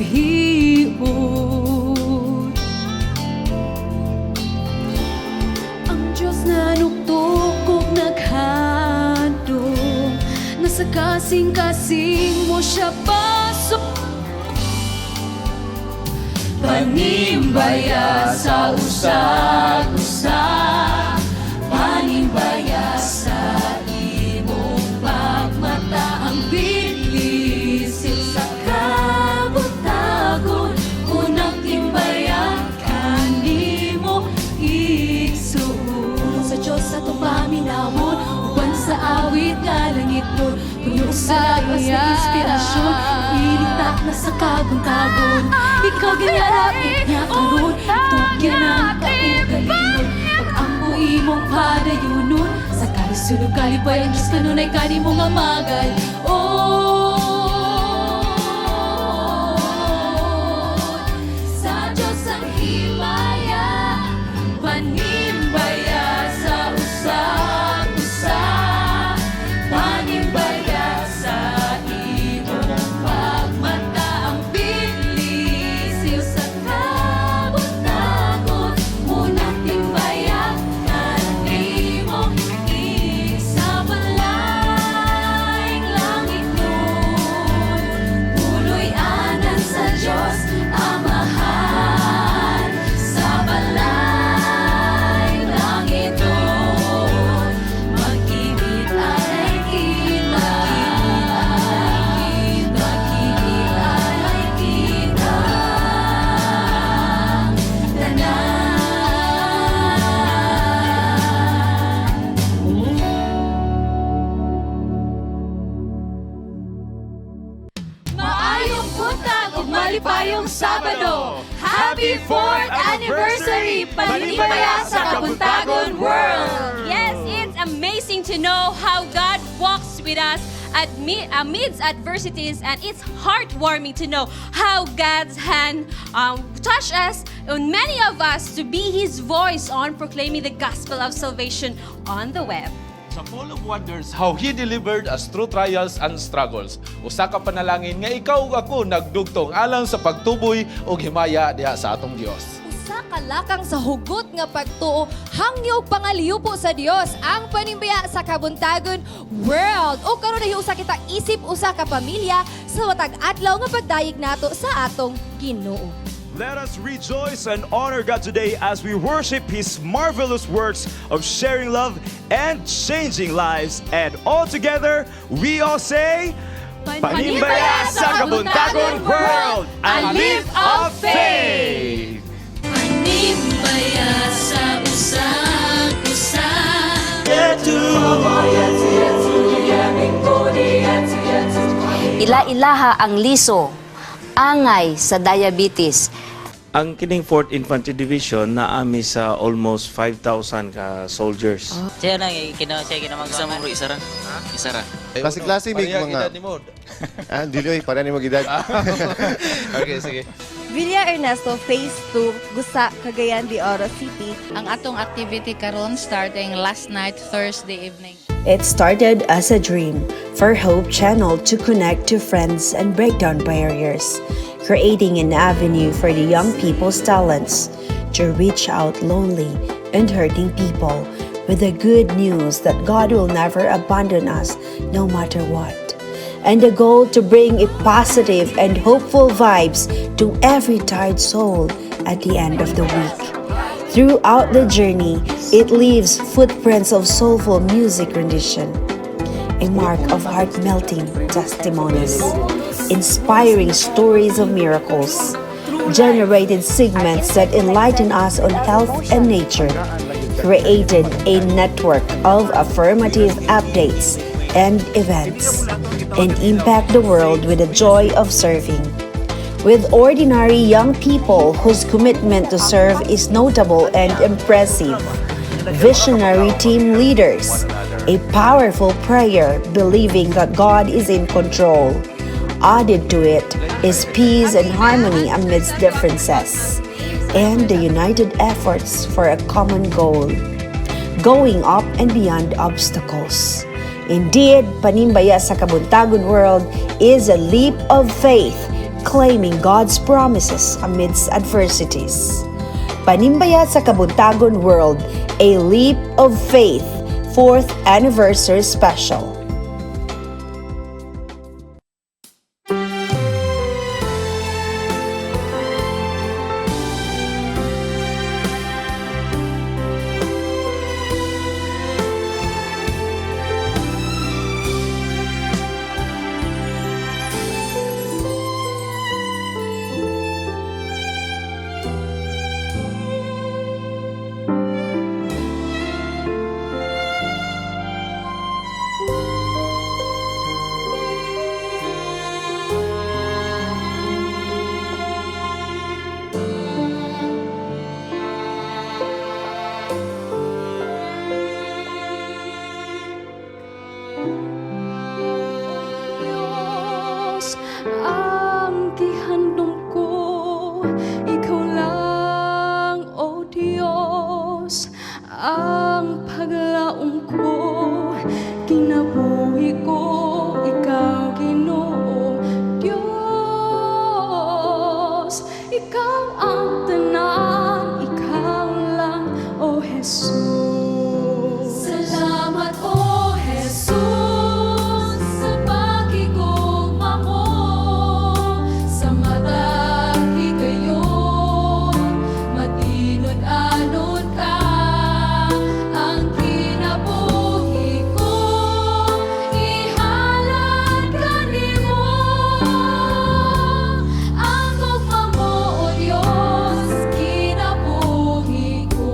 Paghiot. Ang Diyos na nuktok naghandom na sa kasing-kasing mo siya pasok. Panimbaya sa usag-usa, panimbaya sa imong pagmata. Ang bilisil sa kabuntagon, unang timbaya kanimo igsuon. Sa Diyos atong paminawon, uban sa awit nga langit nun, puno sa lapas ng inspirasyon, ilita na sa kabuntagon. Ikaw ginalapit niya karon, tugyan ang kaugalingon, pag-ampo imong padayunon, sa kalisulog kalipay ang Diyos kanunay kanimo nga magal. Oh, sa Diyos ang himaya, panimbaya sa usag-usa, panimbaya sa imong pagmata. Ang bilisiw sa kabuntagon, unang timbaya kanimo sa balaing langit nun. Puloy-anan sa Diyos Amahan, sa balaing langit nun. Mag-ibig ay kita, mag-ibig ay kita, tanan. Maayong buntag ug malipayong Sabado. Happy 4th anniversary, Panimbaya sa Kabuntagon World! Yes, it's amazing to know how God walks with us amidst adversities, and it's heartwarming to know how God's hand touched us and many of us to be His voice on proclaiming the gospel of salvation on the web. Sa full of wonders how He delivered us through trials and struggles. Usa ka panalangin nga ikaw ug ako nagdugtong alang sa pagtuboy ug himaya diha sa atong Dios. Usa ka lakang sa hugot nga pagtuo, hangyo ug pangaliupo sa Dios ang Panimbaya sa Kabuntagon World. O karon na usa kita isip usa ka pamilya sa matag adlaw nga pagdayeg nato sa atong Ginoo. Let us rejoice and honor God today as we worship His marvelous works of sharing love and changing lives. And all together, we all say, Panimbaya sa Kabuntagon World, a leap of faith! Panimbaya sa usag-usa. Ila-ilaha ang liso, angay sa diabetes. Ang kining 4th Infantry Division naami sa almost 5,000 ka soldiers. Siya na kina siya kinamag. Isa mo bro, isa ra. Isa ra. Klase-klase may Pareha mga edad ni mo. Ah, dili oy, pareha ni mo edad. Okay, sige. Villa Ernesto Phase 2, Gusa, Cagayan de Oro City. Ang atong activity karon starting last night, Thursday evening. It started as a dream for Hope Channel to connect to friends and break down barriers, creating an avenue for the young people's talents to reach out lonely and hurting people with the good news that God will never abandon us no matter what. And the goal to bring a positive and hopeful vibes to every tired soul at the end of the week. Throughout the journey, it leaves footprints of soulful music rendition, a mark of heart-melting testimonies, inspiring stories of miracles, generated segments that enlighten us on health and nature, created a network of affirmative updates and events, and impact the world with the joy of serving. With ordinary young people whose commitment to serve is notable and impressive, visionary team leaders, a powerful prayer believing that God is in control. Added to it is peace and harmony amidst differences, and the united efforts for a common goal, going up and beyond obstacles. Indeed, Panimbaya sa Kabuntagon World is a leap of faith claiming God's promises amidst adversities. Panimbaya sa Kabuntagon World, A Leap of Faith, 4th Anniversary Special. Diyos, ang gihandom ko, ikaw lang, O Diyos, ang paglaom ko, kinabuhi ko, ikaw, Ginoo, Diyos, ikaw ang tanan, ikaw lang, O Jesus. Salamat, O Jesus, sa pakigugma mo sa matag higayon, matinud-anon ka. Ang kinabuhi ko, ihalad kanimo. Ang gugma mo, O Diyos, kinabuhi ko.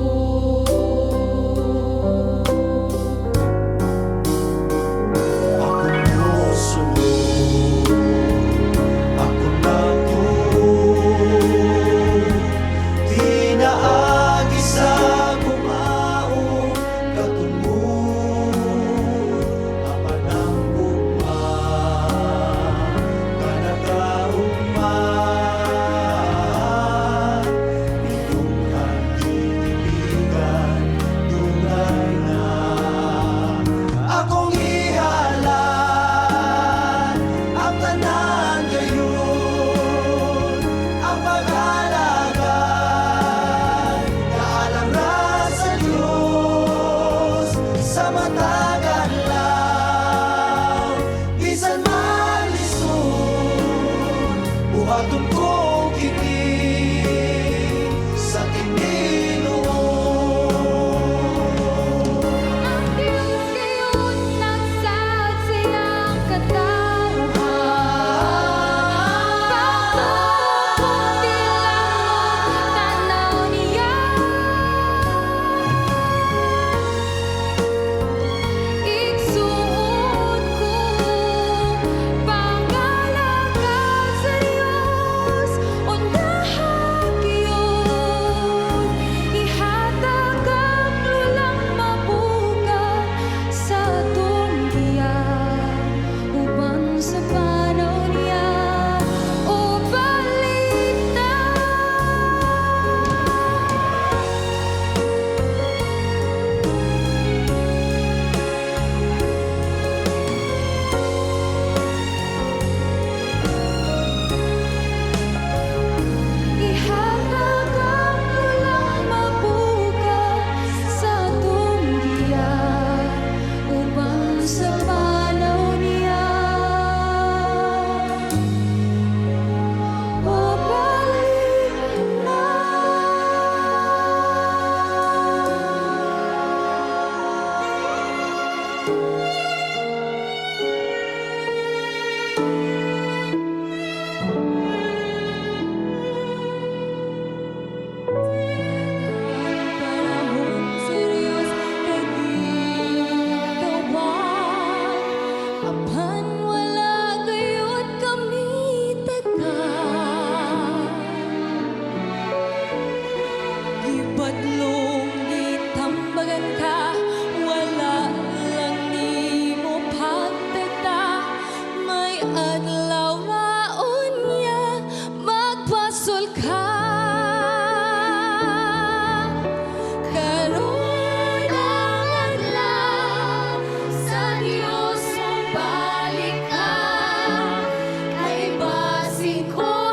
Ako mosunod, ako natuo, pinaagi sa kumaong katungod, apan ang gugma nga nagaugma, idughan gitipigan, dugay na. Akong ihalad ang tanan gayon, ang pag-alagad kaalam ra sa Diyos sa matag adlaw, bisan man lisod, buhaton ko kini sa tinuod. Ang Diyos gayon nagsaad sa iyang katawhan. Pagtuo kung tanaw niya. Igsuon ko, pangalagad sa Diyos, unahan yun. Ihatag ang lulang mabugat sa atong giya, uban sa panaw niya, o balita. Ihatag ang lulang mabugat sa atong giya, uban sa panaw niya, o balik na. Panahon sa Diyos kagitawag, apan wala gayud kami taga. Gibadlong gitambagan ka, wala lang nimo pagtagta. May adlaw raon niya magpasol ka. Karon ang adlaw sa Dios mobalik ka, kay basin ko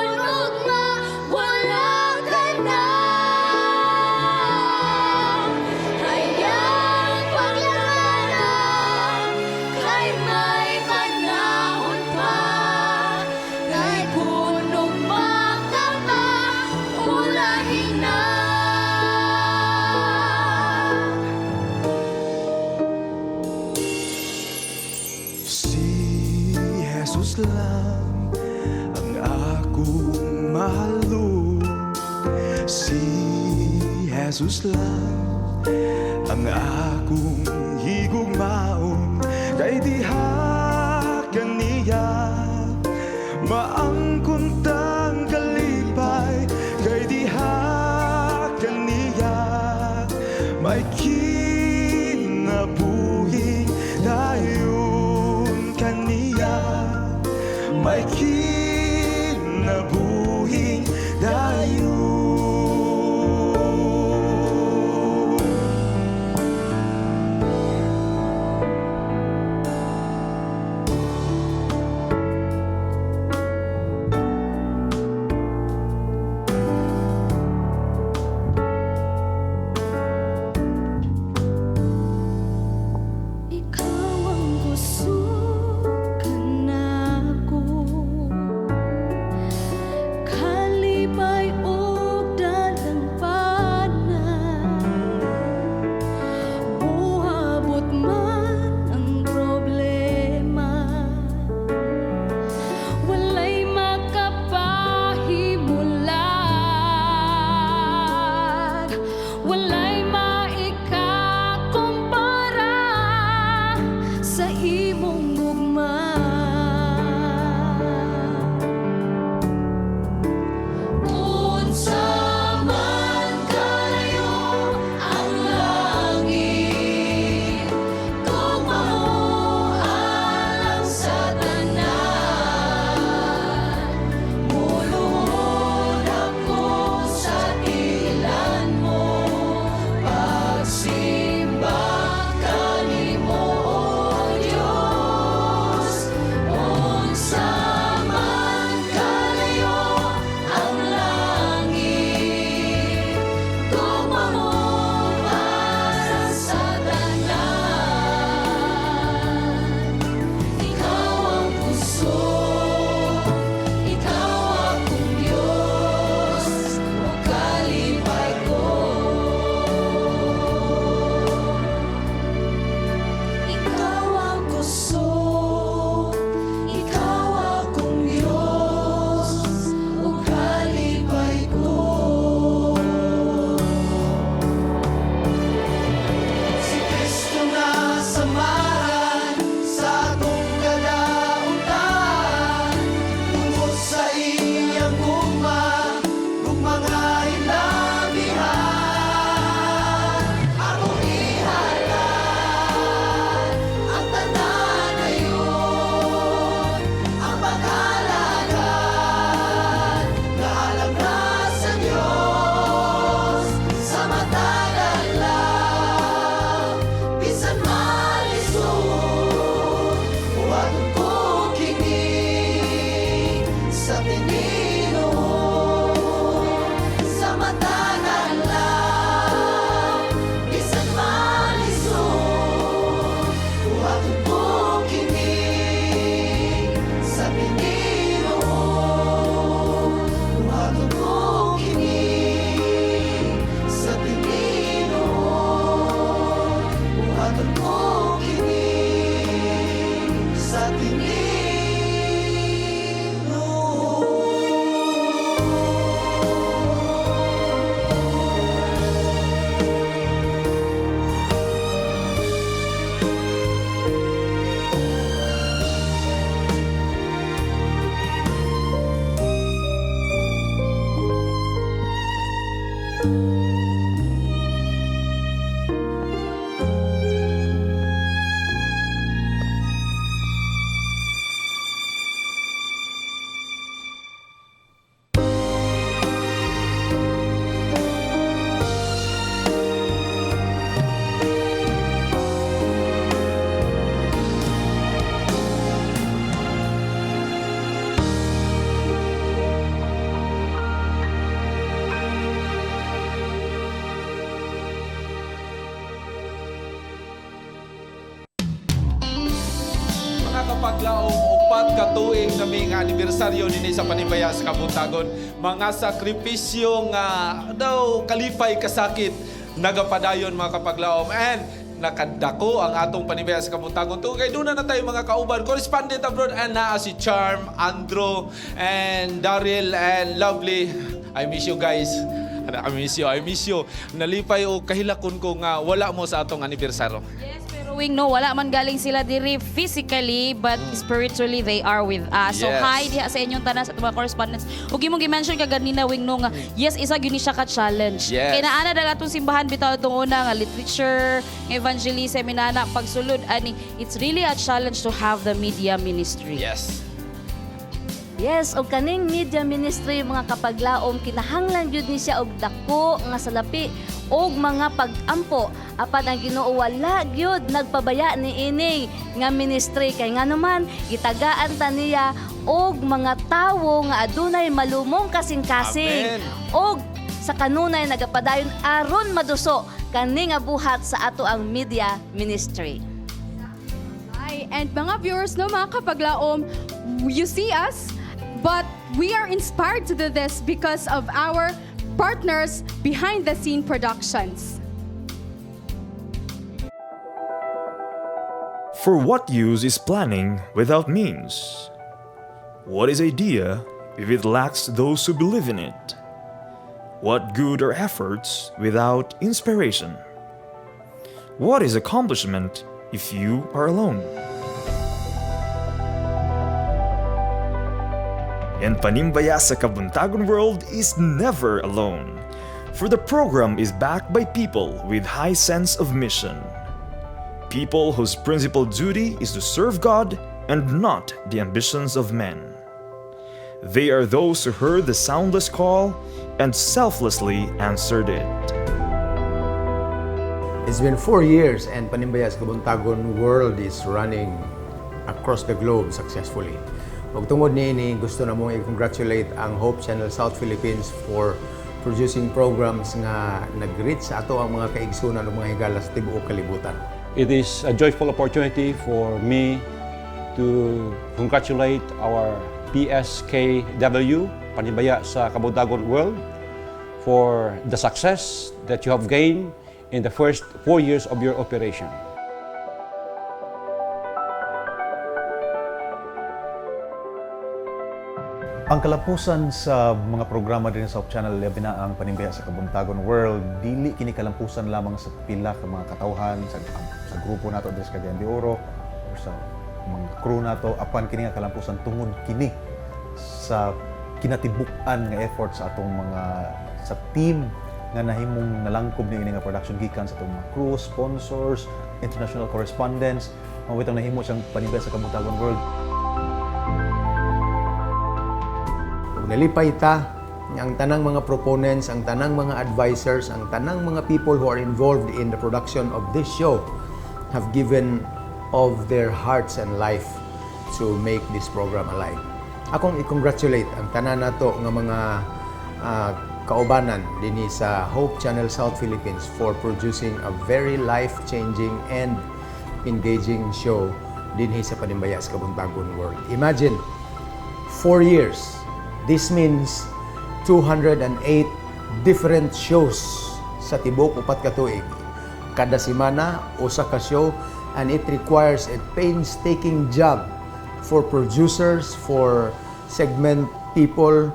Pahinga. Si Jesus lang ang akong mahalon. Si Jesus lang ang akong higugmaon. Kay diha kaniya maangkon tang kalipay. Kay diha kaniya may kinabuhing dayon kaniya. May kinabuhing dayon. tuig nami nga anibersaryo dinhi sa Panimbaya sa Kabuntagon. Mga sakripisyo nga daw kalipay kasakit nagapadayon, mga kapaglaom, and nakadako ang atong Panimbaya sa Kabuntagon. Tungod kay duna na tayo mga kauban, correspondent abroad, and naa si Charm, Andrew, and Daryl, and Lovely. I miss you guys. I miss you, I miss you. Nalipay o kahilakon ko nga wala mo sa atong anibersaryo. Pero Wing, no, wala man galing sila diri physically, but spiritually they are with us. So hi diha sa inyong tanan, sa atong mga correspondents. Ug imong gi-mention ka ganina, Wing, no, nga yes, isa gyud ni siya ka challenge. Yes. Kay naana dala atong simbahan bitaw itong una nga literature, nga evangelism inana pagsulod ani, it's really a challenge to have the media ministry. Yes. Yes, og kaning media ministry, mga kapaglaom, kinahanglan gyud ni siya og dako nga salapi og mga pag-ampo, apan ang Ginoo wala gyud nagpabaya ni ini nga ministry kay nganuman gitagaan ta niya og mga tawo nga adunay malumong kasing-kasing Amen. og sa kanunay nagapadayon aron maduso kani nga buhat sa ato ang media ministry. Hi, and mga viewers, no, mga kapaglaom, you see us, but we are inspired to do this because of our partners behind the scene productions. For what use is planning without means? What is idea if it lacks those who believe in it? What good are efforts without inspiration? What is accomplishment if you are alone? And Panimbaya sa Kabuntagon World is never alone, for the program is backed by people with high sense of mission. People whose principal duty is to serve God and not the ambitions of men. They are those who heard the soundless call and selflessly answered it. It's been 4 years and Panimbaya sa Kabuntagon World is running across the globe successfully. Ug tungod niini, gusto na mong i-congratulate ang Hope Channel South Philippines for producing programs nga nag-reach sa ato ang mga kaigsunan ug mga higala sa tibuok kalibutan. It is a joyful opportunity for me to congratulate our PSKW, Panimbaya sa Kabuntagon World, for the success that you have gained in the first 4 years of your operation. Ang kalampusan sa mga programa din sa Hope Channel, labi na ang Panimbaya sa Kabuntagon World, dili kini kalampusan lamang sa pila ka mga katawhan sa grupo nato diri sa Cagayan de Oro or sa mga crew nato, apan kini nga kalampusan tungod kini sa kinatibuk-an nga effort sa atong mga sa team nga nahimong nalangkob ni ini nga production, gikan sa atong mga crew, sponsors, international correspondents, mao bitang nahimo siyang Panimbaya sa Kabuntagon World. Ug nalipay ta nga ang tanang mga proponents, ang tanang mga advisors, ang tanang mga people who are involved in the production of this show have given of their hearts and life to make this program alive. Akong i-congratulate ang tanan nato nga mga kaubanan dinhi sa Hope Channel South Philippines for producing a very life-changing and engaging show dinhi sa Panimbaya sa Kabuntagon World. Imagine, 4 years. This means 208 different shows sa tibuok 4 ka tuig. Kada semana, usa ka show, and it requires a painstaking job for producers, for segment people,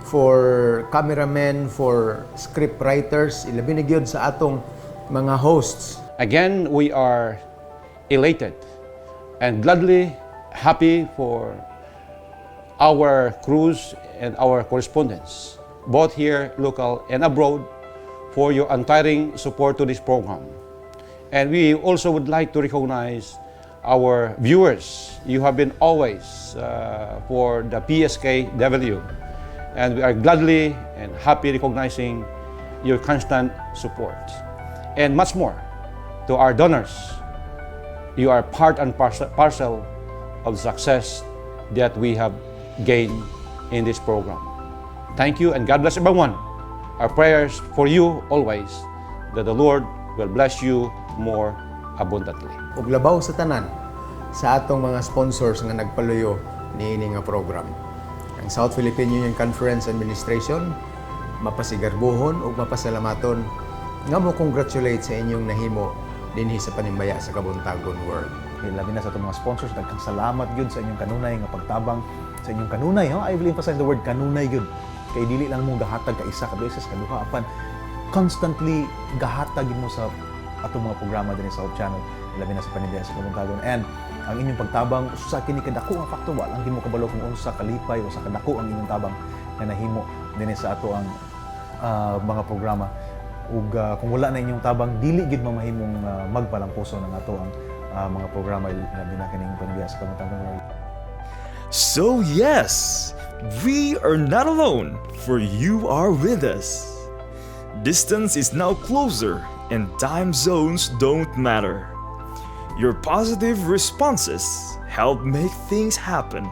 for cameramen, for script writers, ilabi na gyud sa atong mga hosts. Again, we are elated and gladly happy for our crews and our correspondents, both here, local, and abroad, for your untiring support to this program. And we also would like to recognize our viewers. You have been always for the PSKW. And we are gladly and happy recognizing your constant support. And much more to our donors. You are part and parcel of success that we have gained in this program. Thank you and God bless everyone. Our prayers for you always that the Lord will bless you more abundantly. Ug labaw sa tanan, sa atong mga sponsors nga nagpaluyo Niini nga program. Ang South Philippine Union Conference Administration mapasigarbuhon ug mapasalamaton nga mo congratulate sa inyong nahimo dinhi sa Panimbaya sa Kabuntagon World. Labi na sa atong mga sponsors, daghang salamat gyud sa inyong kanunay nga pagtabang, sa inyong kanunay, ha? I will emphasize the word kanunay gyud. Kay dili lang mo gahatag ka isa ka beses, kaduha, apan constantly gahatag gyud mo sa atong mga programa dinhi sa Hope Channel, labi na sa Panimbaya sa Kabuntagon. And ang inyong pagtabang usa kini kadako nga factor, wa lang gyud mo kabalo kung unsa kalipay o sa kadako ang inyong tabang nga nahimo dinhi sa ato ang mga programa. Ug kung wala na inyong tabang, dili gyud mamahimong magpalampuso ng ato ang mga programa, labi na kining Panimbaya sa Kabuntagon World. So, yes, we are not alone, for you are with us. Distance is now closer, and time zones don't matter. Your positive responses help make things happen.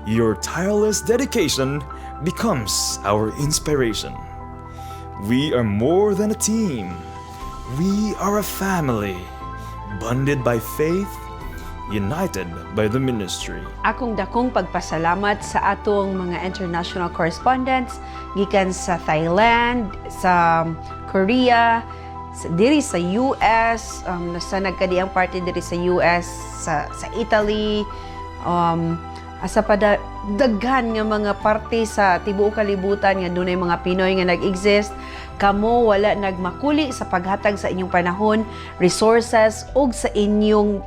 Your tireless dedication becomes our inspiration. We are more than a team, we are a family, bonded by faith, united by the ministry. Akong dakong pagpasalamat sa atong mga international correspondents gikan sa Thailand, sa Korea, diri sa US, nasa nagkadiang party diri sa US, sa Italy, asa pa da, daghan nga mga parte sa tibuok kalibutan nga dunay mga Pinoy nga nag-exist. Kamo wala nagmakuli sa paghatag sa inyong panahon, resources ug sa inyong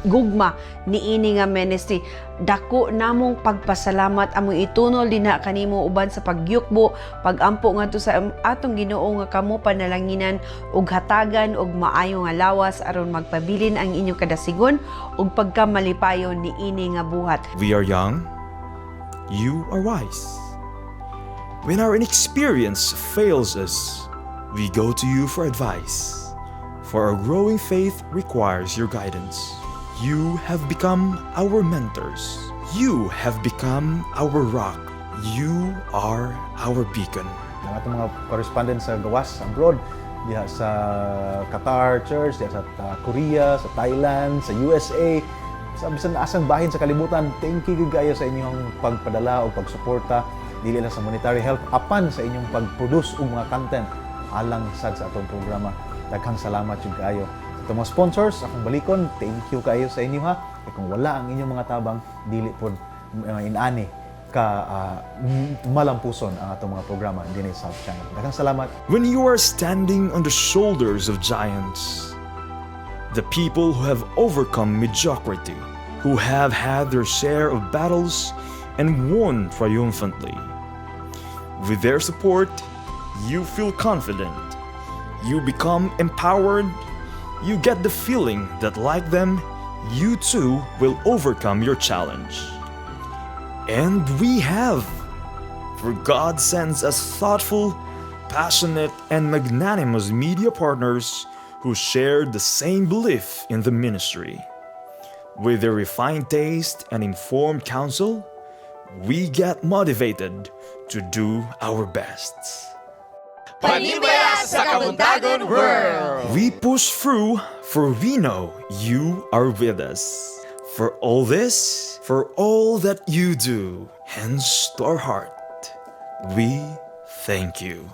gugma niini nga ministry. Dako namong pagpasalamat, among itunol dinha kanimo uban sa pagyukbo, pagampo ngadto sa atong Ginoo nga kamo panalanginan ug hatagan og maayo nga lawas aron magpabilin ang inyong kadasigon ug pagkamalipayon niini nga buhat. We are young, you are wise. When our inexperience fails us, we go to you for advice. For our growing faith requires your guidance. You have become our mentors. You have become our rock. You are our beacon. Ang atong mga correspondents sa gawas abroad, diha sa Qatar Church, diha sa Korea, sa Thailand, sa USA, sa bisan asang bahin sa kalibutan, thank you gyud kaayo sa inyong pagpadala o pagsuporta, dili lang sa monetary help apan sa inyong pag-produce og mga content alang sad sa atong programa. Daghang salamat jud kaayo. Sa atong mga sponsors, akong balikon, thank you kaayo sa inyo, ha. Kay kung wala ang inyong mga tabang, dili pod inani ka malampuson ang atong mga programa dinhi sa South Channel. Daghang salamat. When you are standing on the shoulders of giants, the people who have overcome mediocrity, who have had their share of battles and won triumphantly. With their support, you feel confident. You become empowered. You get the feeling that, like them, you too will overcome your challenge. And we have. For God sends us thoughtful, passionate, and magnanimous media partners who share the same belief in the ministry. With their refined taste and informed counsel, we get motivated to do our best. Panimbaya sa Kabuntagon World! We push through, for we know you are with us. For all this, for all that you do, hands to our heart, we thank you.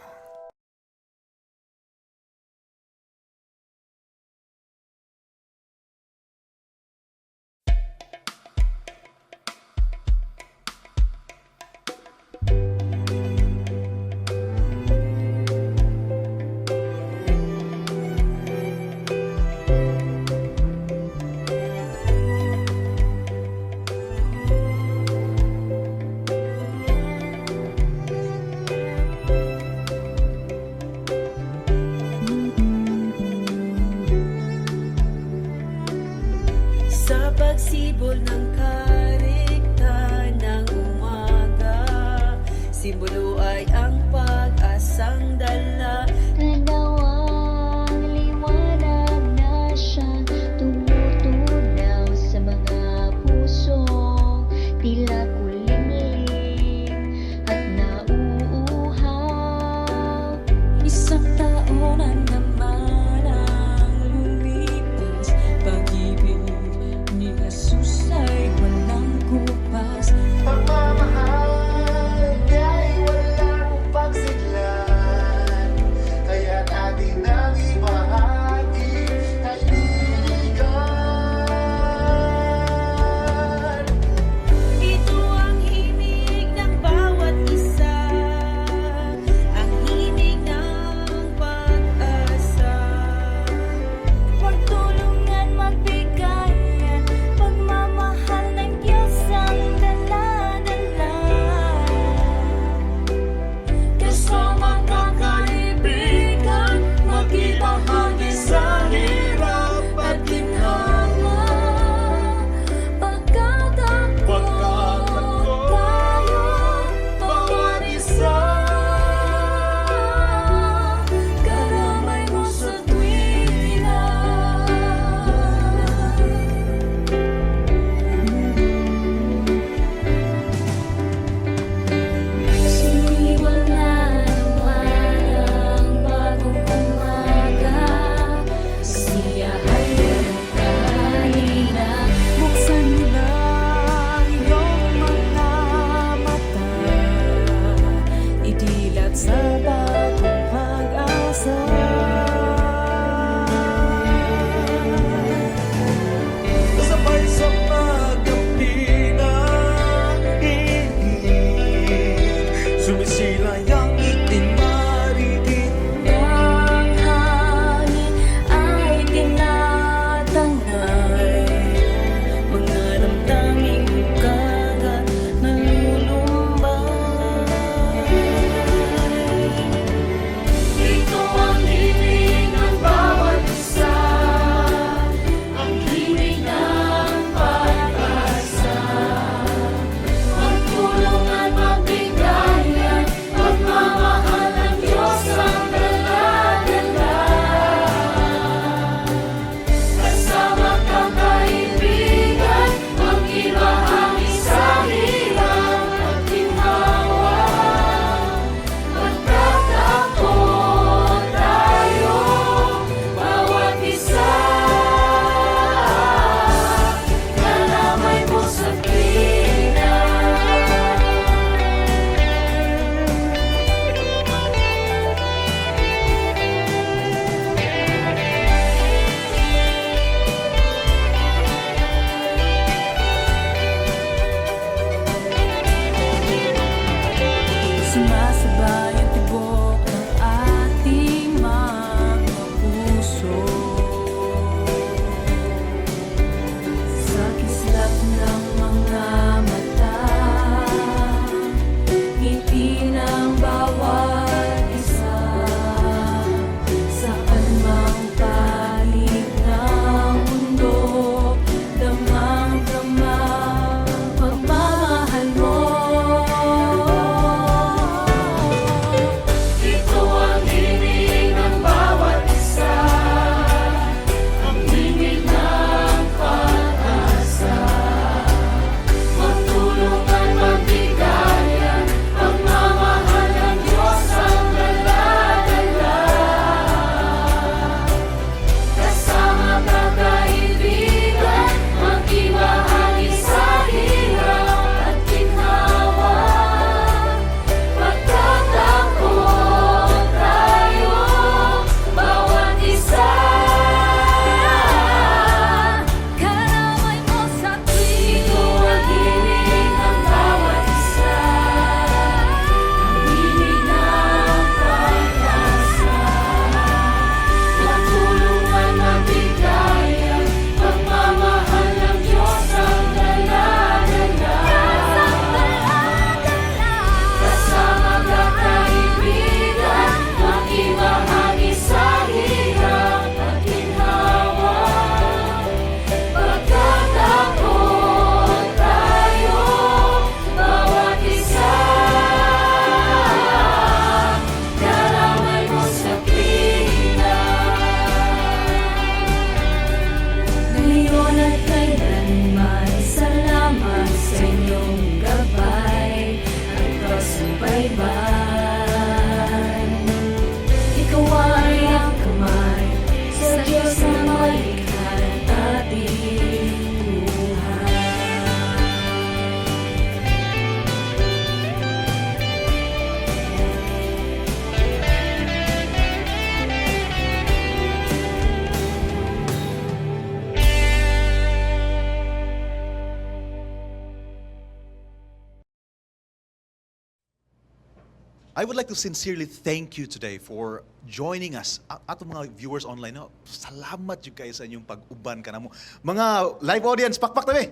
I would like to sincerely thank you today for joining us. Atong mga viewers online, no? Salamat you guys sa inyong pag-uban kanamo. Mga live audience, pakpak tabi!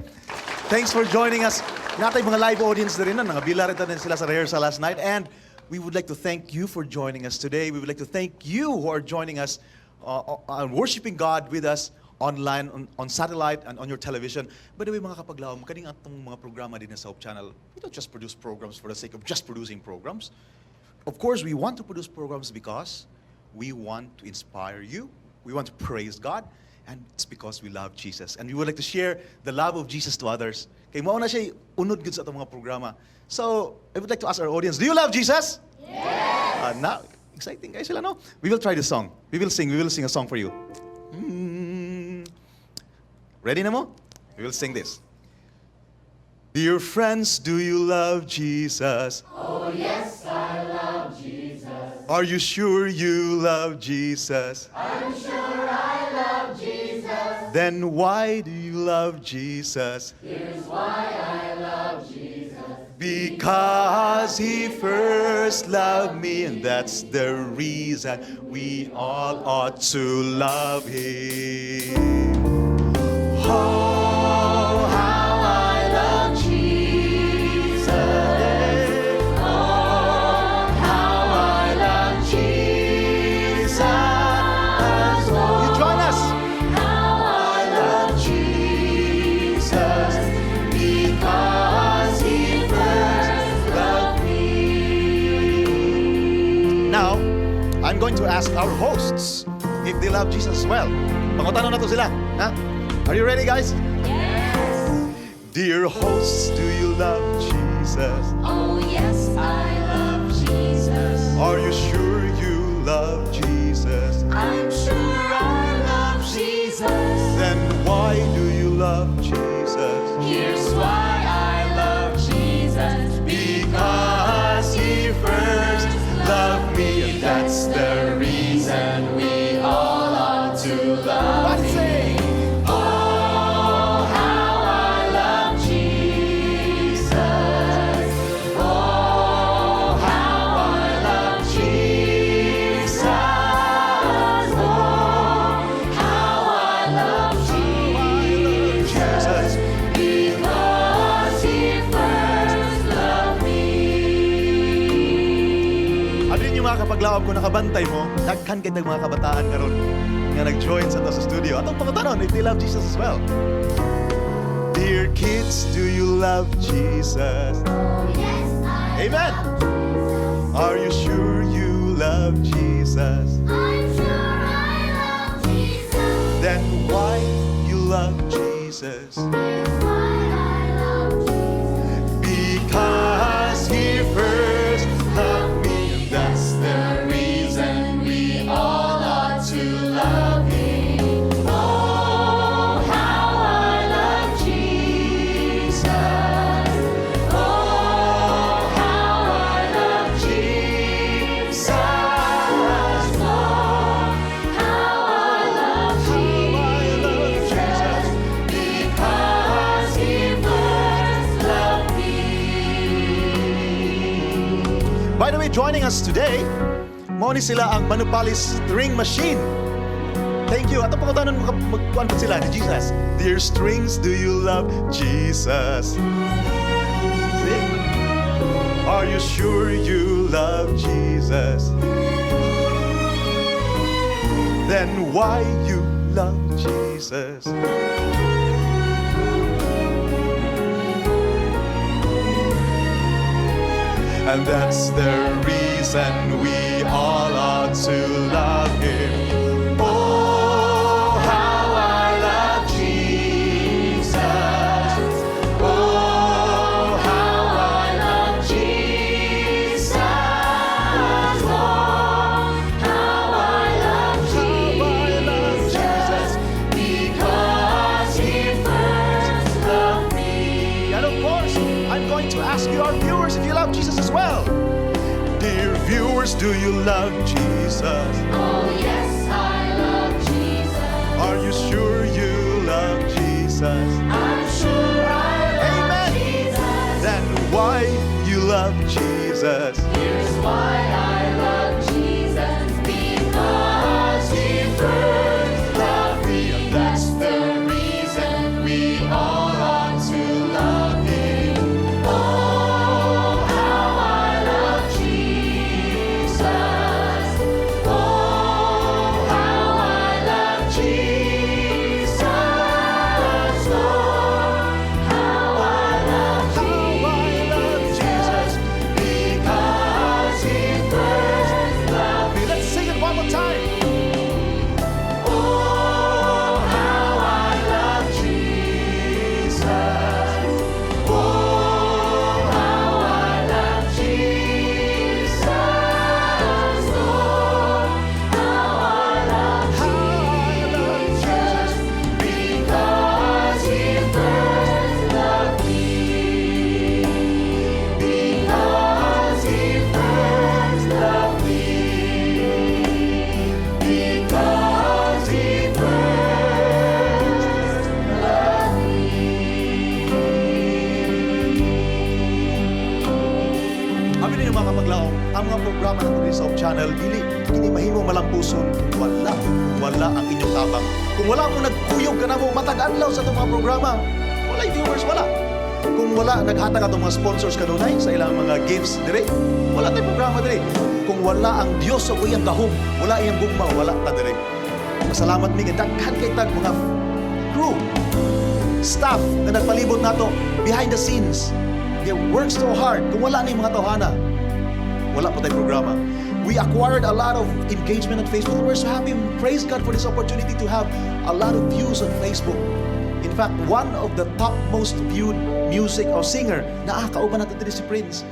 Thanks for joining us. Naa tay mga live audience na rin, no? Nangabila rin din sila sa rehearsal last night. And we would like to thank you for joining us today. We would like to thank you who are joining us, worshiping God with us online, on satellite, and on your television. By the way, mga kapaglaom, kaning atong mga programa din sa Hope Channel, we don't just produce programs for the sake of just producing programs. Of course, we want to produce programs because we want to inspire you, we want to praise God, and it's because we love Jesus. And we would like to share the love of Jesus to others. Kay mao na siya unod gud sa atong mga programa. So, I would like to ask our audience, do you love Jesus? Yes! Now, exciting guys sila, no? We will try the song. We will sing a song for you. Ready na mo? We will sing this. Dear friends, do you love Jesus? Oh, yes, I love Jesus. Are you sure you love Jesus? I'm sure I love Jesus. Then why do you love Jesus? Here's why I love Jesus. Because he first loved me, and that's the reason we all ought to love him. Oh, how I love Jesus. Oh, how I love Jesus. You join us. How I love Jesus. Because he first loved me. Now, I'm going to ask our hosts if they love Jesus as well. Pangutana nato sila. Ha? Are you ready, guys? Yes. Dear hosts, do you love Jesus? Oh, yes, I love Jesus. Are you sure you love Jesus? I'm sure I love Jesus. Then why do you love Jesus? Here's why I love Jesus. Because he first loved me, and that's the reason we all ought to love him. Oh, how I love Jesus. Oh, how I love Jesus. Oh, how I love Jesus. Because he first loved me. Abi ninyo, mga kapaglaom, kung nakabantay mo, daghan kay mga kabataan karon nga nag-join sa ato sa studio. Atong pangutanon if they love Jesus as well. Dear kids, do you love Jesus? Oh, yes, I Amen. Are you sure you love Jesus? I'm sure I love Jesus. Then why you love Jesus? Here's why I love Jesus. Because he first loved me, and that's the reason we all ought to love him. Oh, how I love Jesus. Oh, how I love Jesus. Oh, how I love Jesus. Because he first loved me. By the way, joining us today, mao ni sila ang Manupali String Machine. Thank you. Atong pangutanon magkuan po sila ni Jesus. Dear strings, do you love Jesus? See? Are you sure you love Jesus? Then why you love Jesus? And that's the reason we all ought to love him. Oh, how I love Jesus. Oh, how I love Jesus. Oh, how I love Jesus. Because he first loved me. And of course, I'm going to ask you, our viewers, if you love Jesus as well. Dear viewers, do you love Jesus? Oh, yes, I love Jesus. Are you sure you love Jesus? I'm sure I love Amen. Jesus. Then why you love Jesus? Here's Why I love Jesus, because He first loved me. And that's the reason we all ought to love Him. Oh, how I love Jesus. Oh, how I love Jesus. Oh, how I love Jesus. Because He first loved me. Let's sing it one more time. Oh, how I love Jesus. Oh, how I love Jesus. Oh, how I love Jesus. Because He first loved me. Because He first loved me. Because He first loved me. Abi ninyo, mga kapaglaom, ang mga programa nato diri sa Hope Channel, dili kini mahimo malampuson kung wala ang inyong tabang. Kung wala mo nagkuyog kanamo matag adlaw sa atong mga programa, wala viewers, wala. Kung wala naghatag atong mga sponsors kanunay sa ilang mga gifts dire, wala tay programa dire. Kung wala ang Dios sa iyang gahom, wala iyang gugma, wala ta dire. Masalamat mi nga daghan kay tag mga crew, staff na nagpalibot nato behind the scenes. They work so hard. Kung wala ni mga tawhana, wala pa tay programa. We acquired a lot of engagement on Facebook. We're so happy. Praise God for this opportunity to have a lot of views on Facebook. In fact, one of the top most viewed music or singer na kauban nato diri si Prince.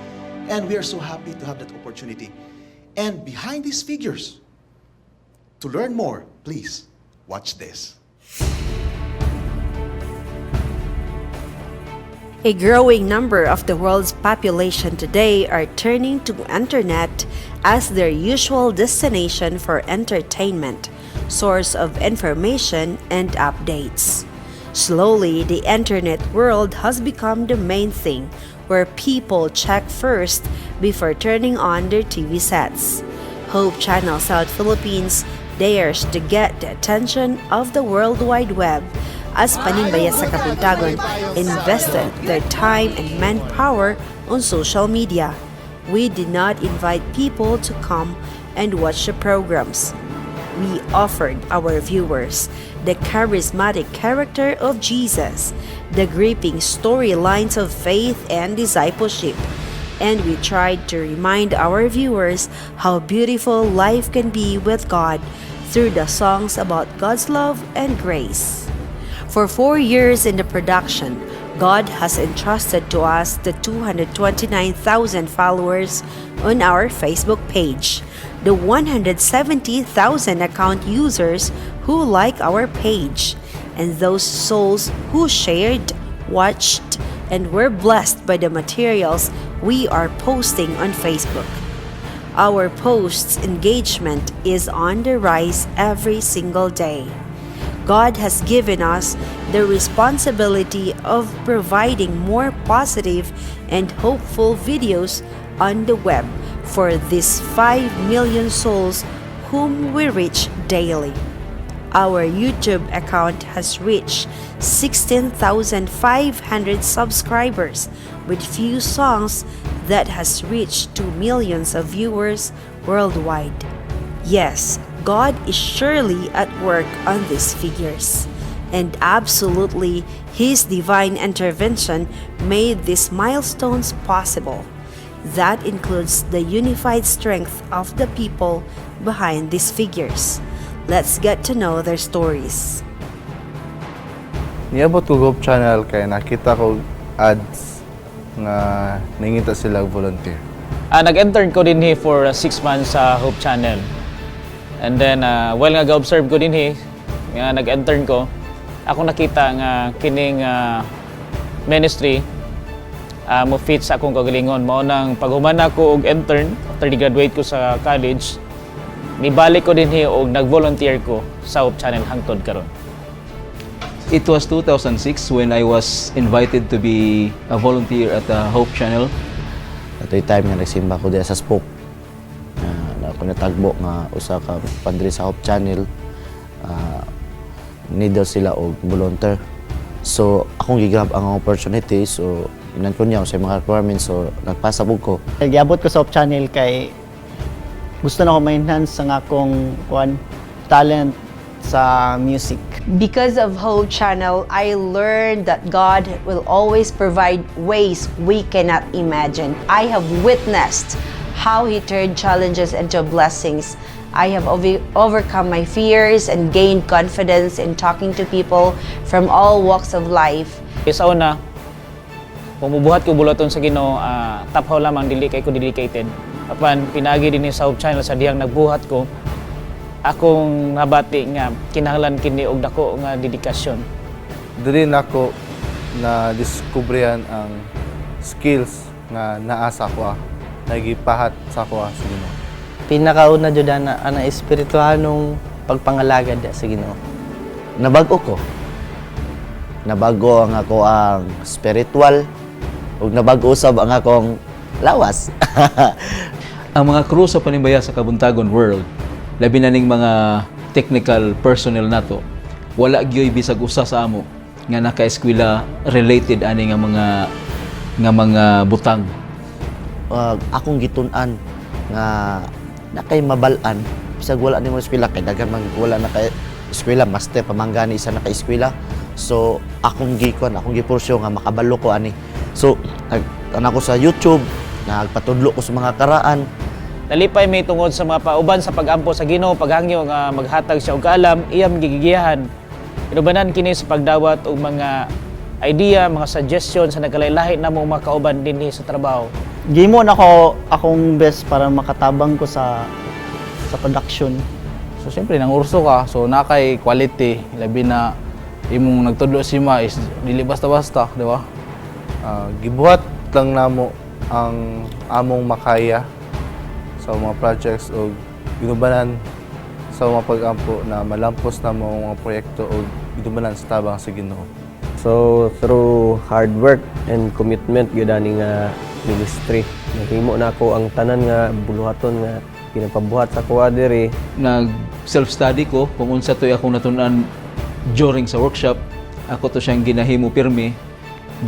And we are so happy to have that opportunity. And behind these figures, to learn more, please watch this. A growing number of the world's population today are turning to internet as their usual destination for entertainment, source of information, and updates. Slowly, the internet world has become the main thing where people check first before turning on their TV sets. Hope Channel South Philippines dares to get the attention of the World Wide Web as Panimbaya sa Kabuntagon invested their time and manpower on social media. We did not invite people to come and watch the programs. We offered our viewers the charismatic character of Jesus, the gripping storylines of faith and discipleship, and we tried to remind our viewers how beautiful life can be with God through the songs about God's love and grace. For 4 years in the production, God has entrusted to us the 229,000 followers on our Facebook page, the 170,000 account users who like our page, and those souls who shared, watched, and were blessed by the materials we are posting on Facebook. Our posts' engagement is on the rise every single day. God has given us the responsibility of providing more positive and hopeful videos on the web for these 5 million souls whom we reach daily. Our YouTube account has reached 16,500 subscribers with few songs that has reached 2 millions of viewers worldwide. Yes, God is surely at work on these figures. And absolutely, His divine intervention made these milestones possible. That includes the unified strength of the people behind these figures. Let's get to know their stories. Niabot ko Hope Channel kay nakita ko ads nga nangita sila og volunteer. Nag-intern ko dinhi for 6 months sa Hope Channel. And then, while nga ga-observe ko dinhi, nga nag-intern ko, ako nakita nga kining ministry mo fit sa akong kagalingon. Mao nang paghuman ako og intern, after graduate ko sa college, nibalik ko dinhi og nag-volunteer ko sa Hope Channel hangtod karon. It was 2006 when I was invited to be a volunteer at the Hope Channel. Ato'y time nga nagsimba ko diya sa Spoke. Kung natagbo nga usa ka padre sa Hope Channel, need daw sila og volunteer. So akong gigrab ang opportunity, so inan ko niya sa mga requirements, so nagpasa pud ko. Giabot ko sa Hope Channel kay gusto na ko ma-enhance ang akong kuan, talent sa music. Because of Hope Channel, I learned that God will always provide ways we cannot imagine. I have witnessed how He turned challenges into blessings. I have overcome my fears and gained confidence in talking to people from all walks of life. Sa una, kung mubuhat ko buluhaton sa Ginoo, taphaw lamang, dili kay ko dedicated. Apan pinaagi din sa Hope Channel, sa dihang nagbuhat ko, akong nabati nga kinahanglan kini og dako nga dedikasyon. Diri nako na diskubrihan ang skills nga naa sa akoa, nagipahat sa akoa sa Ginoo. Pinakauna jud ana ana espirituhanong pagpangalagad sa Ginoo. Nabag-o ko. Nabago ang ako ang spiritual ug nabag-o sab ang akong lawas. Ang mga crew sa Panimbaya sa Kabuntagon World, labi na ning mga technical personnel nato, wala gyoy bisag usa sa amo nga naka-eskwela related ani nga mga butang. Akong gitun-an nga na kay mabal-an bisag wala nimo eskwela, kay daghan man wala na kay eskwela, master pa man gani isa na ka eskwela. So akong gikuan, akong gipursyo nga makabalo ko ani. So nag ko sa YouTube, nagpatudlo ko sa mga karaan. Nalipay may tungod sa mga pauban sa pagampo sa Ginoo, paghangyo nga maghatag siya og kaalam, iyang gigigiyahan. Inubanan kini sa pagdawat og mga idea, mga suggestion sa nagkalahi namo mga kauban dinhi sa trabaho. Gihimo na ko akong best para makatabang ko sa production. So siyempre nangurso ka, so na kay quality, labi na imong nagtudlo si ma is dili basta-basta, di ba? Gibuhat lang namo ang among makaya sa mga projects o ginubanan sa mga pag-ampo na malampos na mga proyekto o ginubanan sa tabang sa Ginoo. So through hard work and commitment gyud ani nga ministry, nahimo nako ang tanan nga buluhaton nga ginapabuhat sa kuha diri. Nag self-study ko kung unsa to'y akong natun-an during sa workshop. Ako to siyang ginahimo pirmi.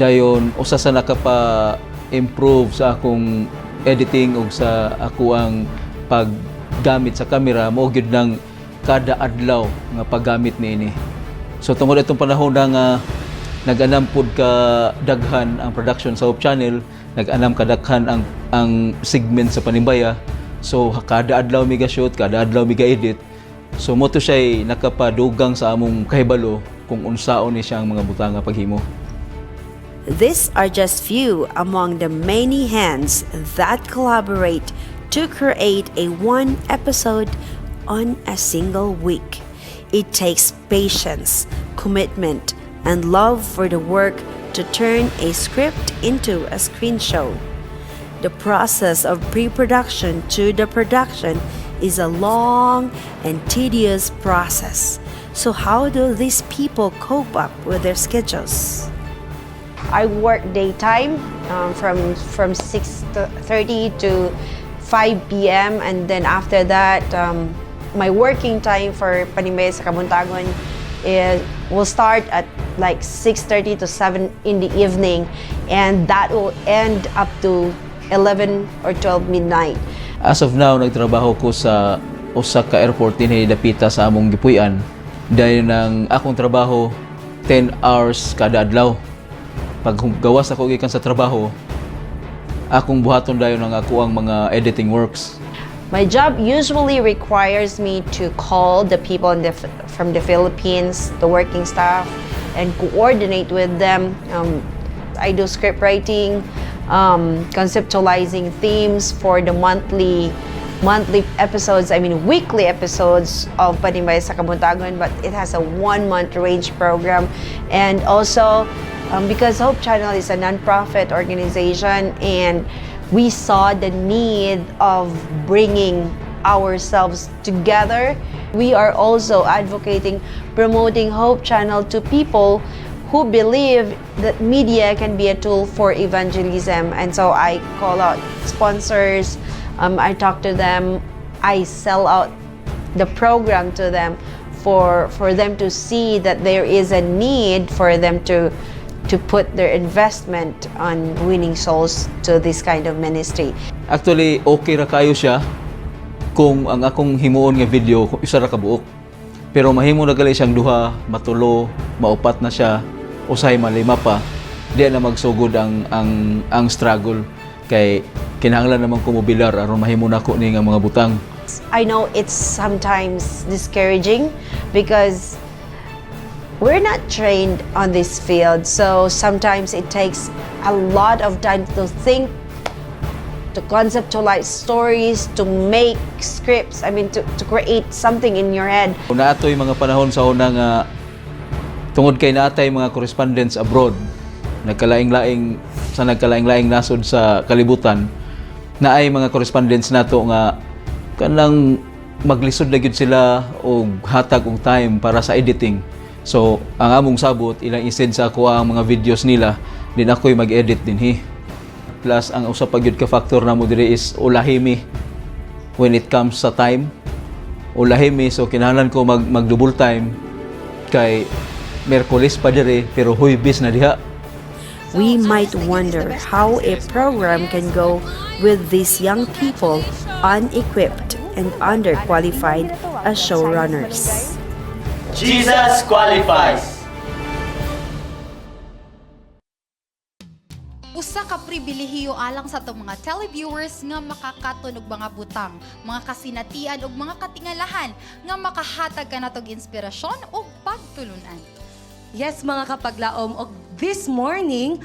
Dayon usa sa nakapa-improve sa akong editing ug sa ako ang paggamit sa kamera mao gyud nang kada adlaw nga paggamit niini. So tungod itong panahon na nga nag-anam pud ka daghan ang production sa Hope Channel, nag-anam ka daghan ang segment sa Panimbaya. So kada adlaw mi ga-shoot, kada adlaw mi ga-edit. So mo to siya'y nakapadugang sa among kahibalo kung unsaon ni siyang mga butang nga paghimo. These are just few among the many hands that collaborate to create a one episode on a single week. It takes patience, commitment, and love for the work to turn a script into a screen show. The process of pre production to the production is a long and tedious process. So, how do these people cope up with their schedules? I work daytime from 6:30 to 5 p.m. and then after that, my working time for Panimbaya sa Kabuntagon is will start at like 6:30 to 7 in the evening, and that will end up to 11 or 12 midnight. As of now, nagtrabaho ko sa usa ka airport dinhi dapita sa among gipuy-an. Dahil ng akong trabaho 10 hours kada adlaw. Pag gawas ako gikan sa trabaho, akong buhaton dayon ang ako ang mga editing works. My job usually requires me to call the people from the Philippines, the working staff, and coordinate with them. I do script writing, conceptualizing themes for the monthly episodes, I mean weekly episodes of Panimbaya sa Kabuntagon, but it has a 1-month range program. And also, because Hope Channel is a nonprofit organization and we saw the need of bringing ourselves together, we are also advocating promoting Hope Channel to people who believe that media can be a tool for evangelism. And so I call out sponsors, I talk to them. I sell out the program to them for them to see that there is a need for them to put their investment on winning souls to this kind of ministry. Actually, okay ra kayo siya kung ang akong himuon nga video isa ra ka buok. Pero mahimo na gali siyang duha, matulo, maupat na siya, usahay malima pa. Di na magsugod ang struggle kay kinahanglan naman ko mobilar aron mahimo nako ni nga mga butang. I know it's sometimes discouraging because we're not trained on this field. So sometimes it takes a lot of time to think, to conceptualize stories, to make scripts. I mean, to create something in your head. Naatoy mga panahon sa una nga tungod kay naatay mga correspondents abroad, nagkalaing-laing sa nagkalaing-laing nasod sa kalibutan, naay mga correspondents nato nga kanang maglisod na gyud sila og hatag og time para sa editing. So, ang among sabot, ilang isend sa ako ang mga videos nila, din ako'y mag-edit dinhi. Plus, ang usa pa gyud ka factor namo diri is ulahi mi when it comes sa time. Ulahi mi, so kinahanglan ko mag double time kay Miyerkules pa diri pero Huwebes na diha. We might wonder how a program can go with these young people unequipped and underqualified as showrunners. Jesus qualifies. Usa ka pribilehiyo alang sa atong mga televiewers nga makakaton og mga butang, mga kasinatian ug mga katingalahan nga makahatag kanatog inspirasyon ug pagtulunan. Yes, mga kapaglaom, og this morning,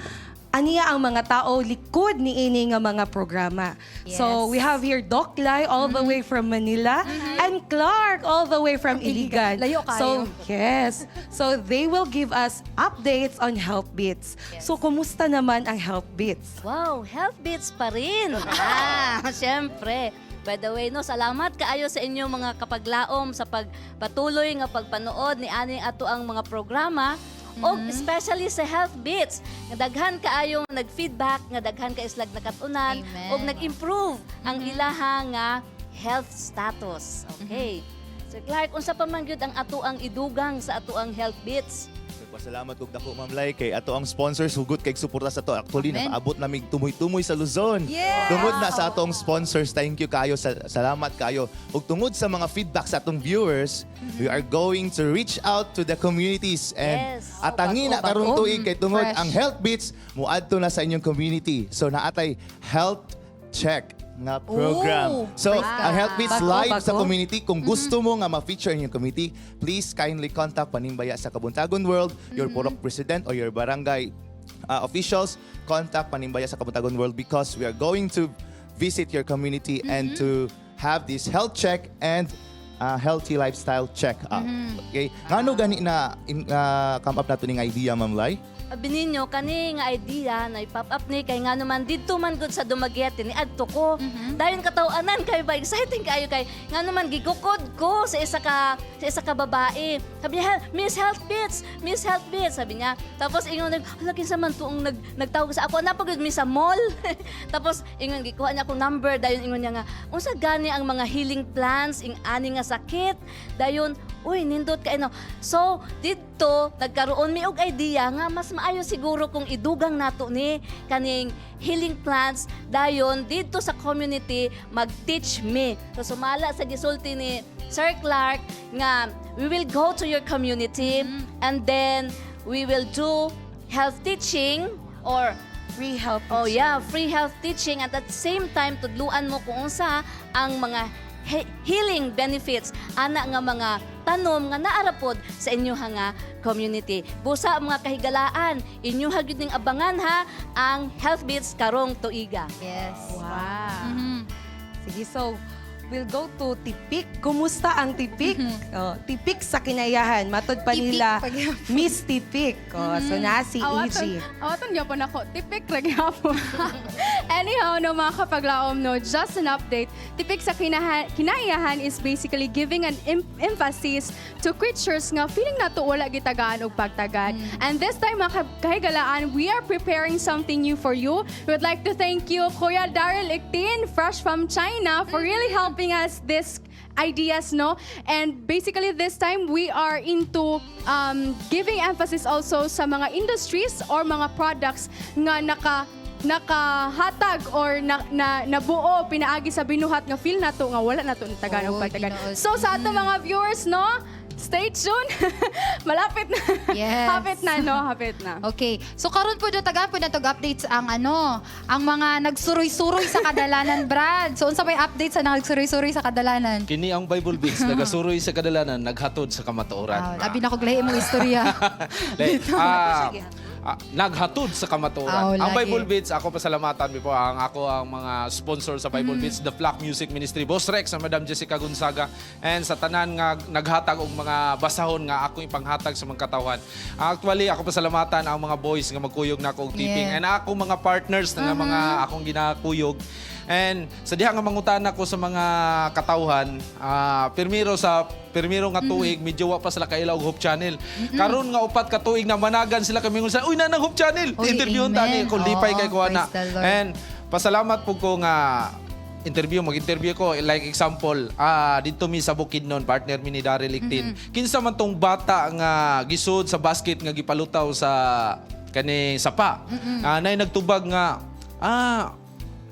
aniya ang mga tao likod ni ini nga mga programa. So we have here Doc Lai all the way from Manila and Clark all the way from Iligan. Layo kayo. So yes. So they will give us updates on Health Beats. So kumusta naman ang Health Beats? Wow, Health Beats pa rin. Ah, syempre. By the way, no, salamat kaayo sa inyong mga kapaglaom sa pagpatuloy nga pagpanood ni aning ato ang mga programa og especially sa Health Beats nga daghan kaayong nag-feedback, nga daghan ka islag nakatunan og nag-improve ang ilaha nga health status. Okay. Sir Clark, unsa pa man gyud ang ato ang idugang sa ato ang Health Beats? Nagpasalamat kog dako, Ma'am Lai, kay ato ang sponsors hugot kay suporta sa to. Actually, Amen. nakaabot namig tumoy-tumoy sa Luzon. Tungod na sa atong sponsors, thank you kayo sa salamat kayo. Ug tungod sa mga feedback sa atong viewers, we are going to reach out to the communities and atangi na Bago, karong bago. tuig kay tungod Fresh. ang Health Beats muadto na sa inyong community. So naatay health check nga program. Ooh, So, praise God. ang Health Beats Bago, live sa bago. community. Kung gusto mo nga ma-feature in yung community, please kindly contact Panimbaya sa Kabuntagon World, your Purok President or your barangay officials. Contact Panimbaya sa Kabuntagon World because we are going to visit your community and to have this health check and healthy lifestyle check up. Okay? Ngano gani na come up nato ning idea, Ma'am Lai? Abi ninyo, kani nga idea na i-pop up ni kay nga naman didto man gud sa Dumaguete ni adto ko. Dayon kataw-anan kay ba, exciting kaayo kay nga naman gigukod ko sa isa ka babae. Sabi niya, "Miss Health Beats, Miss Health Beats," sabi niya. Tapos ingon nag, "Hala, kinsa man tuong nagtawag sa ako, naa pa gud mi sa mall." Tapos ingon gikuha niya akong number, dayon ingon niya nga, "Unsa gani ang mga healing plants ing ani nga sakit?" Dayon, "Uy, nindot kay no." So, didto nagkaroon mi og idea nga mas maayo siguro kung idugang nato ni kaning healing plants, dayon didto sa community mag-teach me. So sumala sa gisulti ni Sir Clark nga we will go to your community and then we will do health teaching or free health. Oh yeah, free health teaching, at the same time tudluan mo kung unsa ang mga healing benefits ana nga mga tanom nga naara pod sa inyo nga community. Busa mga kahigalaan, inyo gyud ning abangan ha ang Health Beats karong tuiga. Yes. Wow. Sige, so we'll go to Tipik. Kumusta ang Tipik? Oh, Tipik sa Kinaiyahan. Matod pa Tipik nila, pa gyapon. Miss Tipik. Oh, so na si Awaton, EG. awaton gyapon ako. Tipik ra gyapon. Anyhow, no, mga kapaglaom, no, just an update. Tipik sa Kinaiyahan is basically giving an emphasis to creatures nga feeling nato wala gitagaan og pagtagad. And this time, mga kahigalaan, we are preparing something new for you. We would like to thank you, Kuya Daryl Iktin, fresh from China, for really helping helping us this ideas, no? And basically, this time, we are into giving emphasis also sa mga industries or mga products nga nakahatag or na nabuo pinaagi sa binuhat nga feel nato nga wala nato natagan og Oh, patagan. Ginoo. So sa ato mga viewers, no, stay tuned. Malapit na. Yes. Hapit na, no? Hapit na. Okay. So karon po tagaan po natog updates ang ano, ang mga nagsuroy-suroy sa kadalanan, Brad. So unsa may update sa nagsuroy-suroy sa kadalanan? Kini ang Bible Beats, nagasuroy sa kadalanan, naghatod sa kamatuoran. Ah, labi na kog lahi imong istorya. Like, naghatod sa kamatuoran. Oh, Ang lagi. Bible Beats, ako pasalamatan mi po ang ako ang mga sponsor sa Bible Beats, The Flock Music Ministry, Boss Rex, ang Madam Jessica Gonzaga, and sa tanan nga naghatag og mga basahon nga ako ipanghatag sa mga katawhan. Actually, ako pasalamatan ang mga boys nga magkuyog na ako og tipping and ako mga partners nga mga akong ginakuyog. And sa diha nga mangutana ko sa mga katawhan, pirmiro sa pirmiro nga tuig medyo wa pa sila kaila og Hope Channel. Karon nga 4 ka tuig na managan sila kami ngon sa, "Uy, nanang Hope Channel." Uy, Interviewon ta ni amen. kung lipay Oo, kay ko ana. praise the Lord. And pasalamat pud ko nga interview, mag-interview ko, like example, dito mi sa Bukidnon, partner mi ni Daryl Ictin. Kinsa man tong bata nga gisud sa basket nga gipalutaw sa kani sapa. Nay nagtubag nga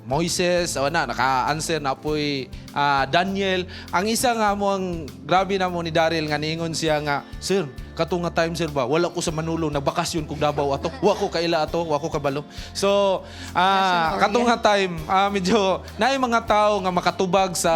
Moises, o na, naka-answer na po'y Daniel. Ang isa nga mo, ang grabe na mo ni Daryl, nga niingon siya nga, "Sir, kato nga time, sir ba, wala ko sa Manulo, nagbakasyon kog Davao ato, wa ko kaila ato, wa ko kabalo." So, kato nga time, medyo, naay mga tao nga makatubag sa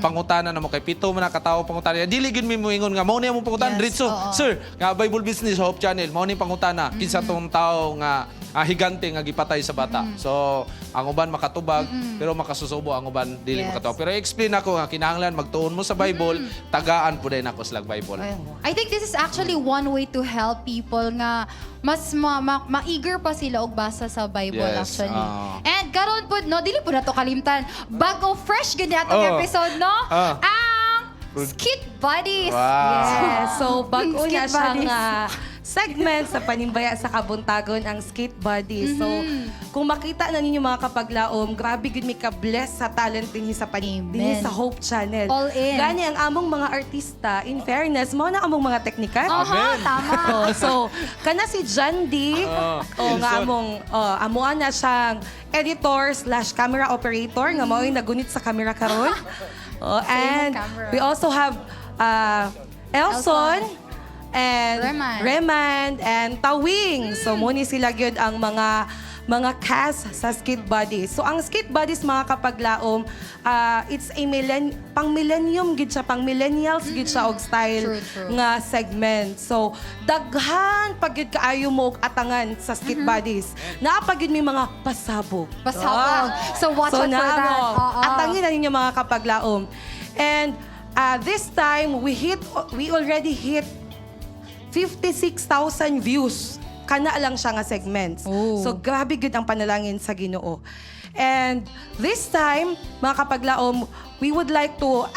pangutana na mo, kay 7 man na katao pangutana. Dili gyud mi moingon nga, mao niya mo pangutana, diretso, "Sir, nga Bible Business Hope Channel, mao ni pangutana, kinsa tong tao nga higante nga gipatay sa bata." So, ang uban makatubag, pero makasusubo ang uban dili makatubag. Pero explain ako nga kinahanglan magtuon mo sa Bible, tagaan po din ako sa Bible. I think this is actually one way to help people nga mas ma-eager pa sila og basa sa Bible actually. And karon pud no, dili pud nato kalimtan. Bago fresh gud atong episode, no? Ang Skit Buddies. Wow. Yes. So, bago Skit na siyang Buddies. Segment sa Panimbaya sa Kabuntagon, ang Skit Buddies. So, kung makita na ninyo mga kapaglaom, grabe gud mi ka-bless sa talent dinhi sa dinhi sa Hope Channel. All in. Gani ang among mga artista, in fairness, mao na among mga teknikal. Aha, Amen. tama. Oh, so, kana si John D, oh, nga Wilson. among oh, amuan na siyang editor/camera operator nga mao'y nagunit sa camera karon. Oh, Same and camera. we also have Elson, and Reman. Remand and Tawing. So muni sila gyud ang mga cast sa Skit Buddies. So ang Skit Buddies, mga kapaglaom, it's a pang millennium gid siya, pang millennials gid siya og style True, true. nga segment. So daghan pag gyud kaayo mo og atangan sa Skit Buddies. Naa pa gyud may mga pasabog. Pasabog. So watch So out for naa that. mo. Oo. Atangin na ninyo mga kapaglaom. And this time we already hit 56,000 views. Kana lang siya nga segments. Oh. So grabe gud ang panalangin sa Ginoo. And this time, mga kapaglaom, we would like to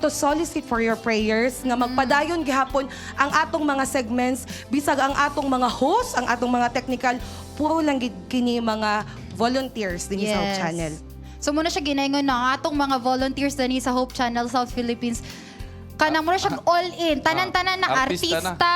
solicit for your prayers nga magpadayon gihapon ang atong mga segments bisag ang atong mga host, ang atong mga technical, puro lang gid kini mga volunteers dinhi sa Hope Channel. So muna siya ginaingon na ang atong mga volunteers dani sa Hope Channel South Philippines. Kanang muna siya all in. Tanan-tanan na Artista na. artista,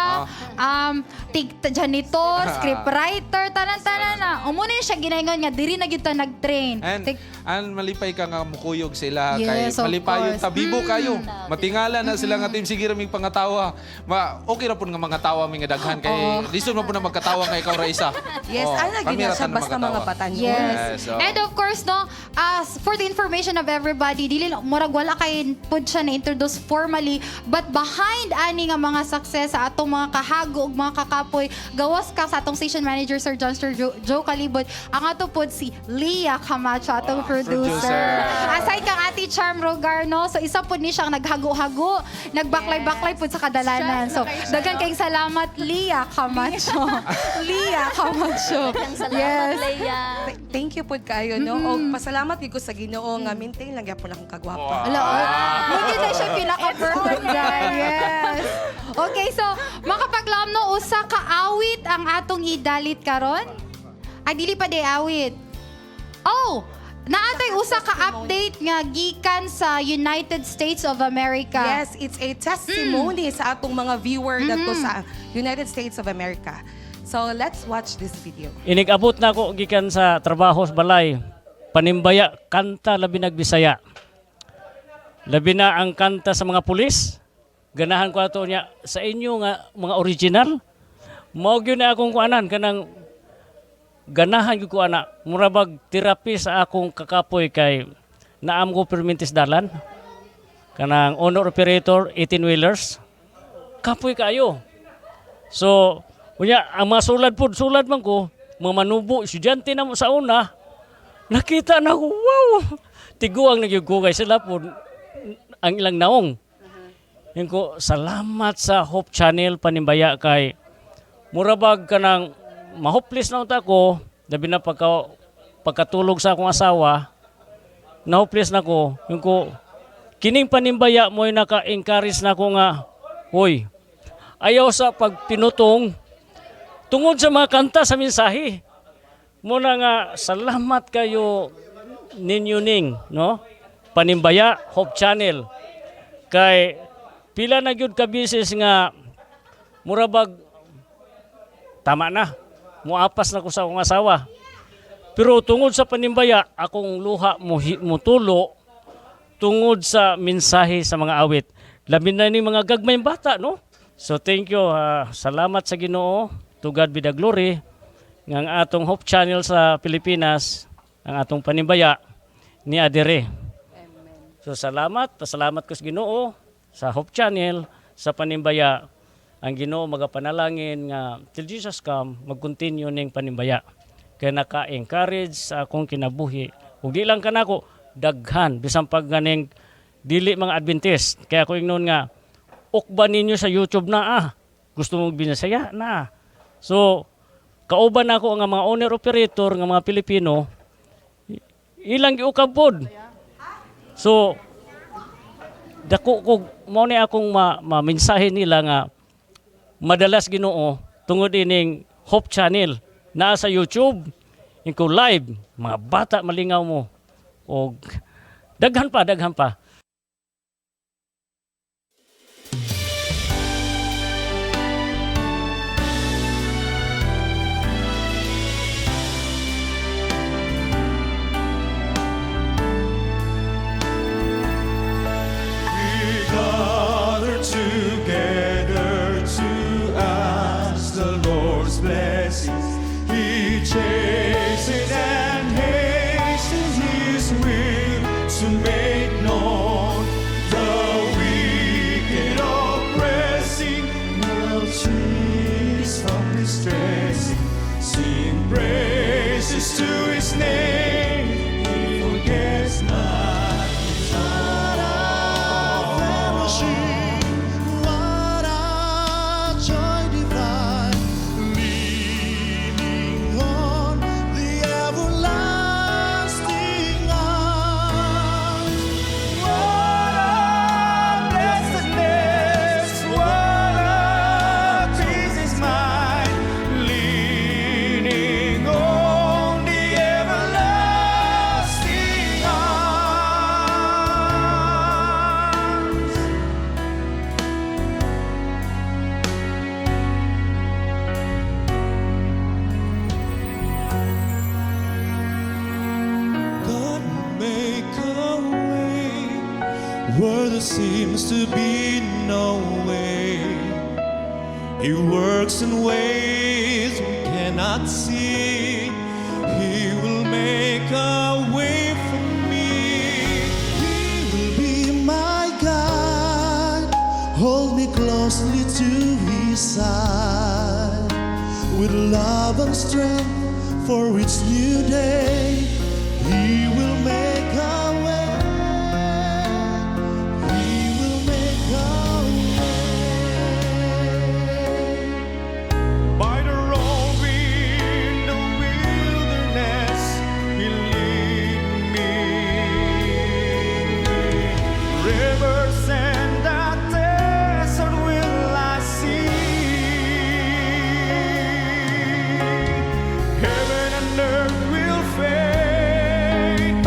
tig janitor, scriptwriter, tanan-tanan na. O muna siya ginaingon nga diri na gyud ta nag-train. And, and malipay ka nga mukuyog sila Yes, kay of malipayon course. ta bibo kayo. Matingala na sila nga team sige ra mig pangatawa. Ma okay ra pud nga mga tawa mi nga daghan kay lisod man pud na magkatawa nga ikaw ra isa. Yes, Oh, ana kami gid na ra siya tanan basta magkatawa. mga batan. Yes. Yes, oh. And of course, no, as for the information of everybody, dili murag wala kay pud siya na introduce formally, but behind ani nga mga success sa atong mga kahago ug mga kakapoy, gawas ka sa atong station manager Sir John Sir Joe Calibot, ang ato pod si Leah Camacho, atong producer. Producer. Aside kang Ate Charm Rogar, no, so isa pod ni siyang naghago-hago, nagbaklay-baklay pod sa kadalanan. So, daghan kayong salamat, Leah Camacho. Leah Camacho. Daghang salamat, Yes. Leah. Thank you pod kaayo no. Og pasalamat gyud ko sa Ginoo nga maintain lang gyapon akong kagwapa. Ala, oh. Buti na siya pinaka-perfect dyan. Yes. Okay, so, makapaglam no, usa ka awit ang atong idalit karon? Ay, dili pa di awit. Oh, Naatay usa ka update nga gikan sa United States of America. Yes, it's a testimony sa atong mga viewer dadto sa United States of America. So let's watch this video. Inig-abot na ako gikan sa trabaho sa balay. Panimbaya, kanta labi nagbisaya. Labi na ang kanta sa mga pulis. Ganahan ko ato niya sa inyo nga mga original. Mao gyud na akong kuanan kanang ganahan gyud ko ana. Mura bag therapy sa akong kakapoy kay naam ko permintis dalan. Kanang owner operator 18 wheelers. Kapoy kaayo. So, unya ang mga sulad pod, sulad man ko, mga manubo, estudyante na mo sa una. Nakita na ko, wow! Tiguang na gyud ko kay sila pod ang ilang naong. Yung ko, salamat sa Hope Channel panimbaya kay murabag ka ng mahopeless na unta ko, labi na pagkatulog sa akong asawa, na-hopeless na ko. Yung ko, kining panimbaya mo'y naka-encourage na ko nga, hoy, ayaw sa pagpinutong tungod sa mga kanta sa mensahe. Muna nga, salamat kayo ninyo ning, no? Panimbaya, Hope Channel. Kay pila na gyud ka bisis nga murabag tama na. Muapas na ko sa akong asawa. Pero tungod sa panimbaya, akong luha mutulo tungod sa mensahe sa mga awit. Labi na ni mga gagmayng bata, no? So thank you. Salamat sa Ginoo. To God be the glory. Nga ang atong Hope Channel sa Pilipinas, ang atong panimbaya ni Adere. So salamat, pasalamat ko sa Ginoo sa Hope Channel sa panimbaya. Ang Ginoo magapanalangin nga till Jesus come, mag-continue ning panimbaya. Kaya naka-encourage sa akong kinabuhi. Ug di lang kanako daghan bisan pag ganing dili mga Adventist. Kaya ako ingnon nga ukba ninyo sa YouTube na ah. Gusto mong binisaya na. So kauban nako ang mga owner operator nga mga Pilipino ilang giukab pod. So dako ko mao ni akong ma mensahe nila nga madalas Ginoo tungod ining Hope Channel naa sa YouTube inko live mga bata malingaw mo og daghan pa, daghan pa. We gather together to ask the Lord's blessings. He chastens and hastens His will to make known the wicked oppressing will cease from distressing. Sing praises to His name. He forgets not His Fellowship, what a joy divine, leaning on the everlasting arms. What a blessedness, what a peace is mine, leaning on the everlasting arms. God will make a way where there seems to be no way. He works in ways we cannot see. He will make a way for me. He will be my guide, hold me closely to his side, with love and strength for each new day. He will make a way. He will make a way. By the road in the wilderness, He lead me. Rivers and the desert will I see. Heaven and earth will fade.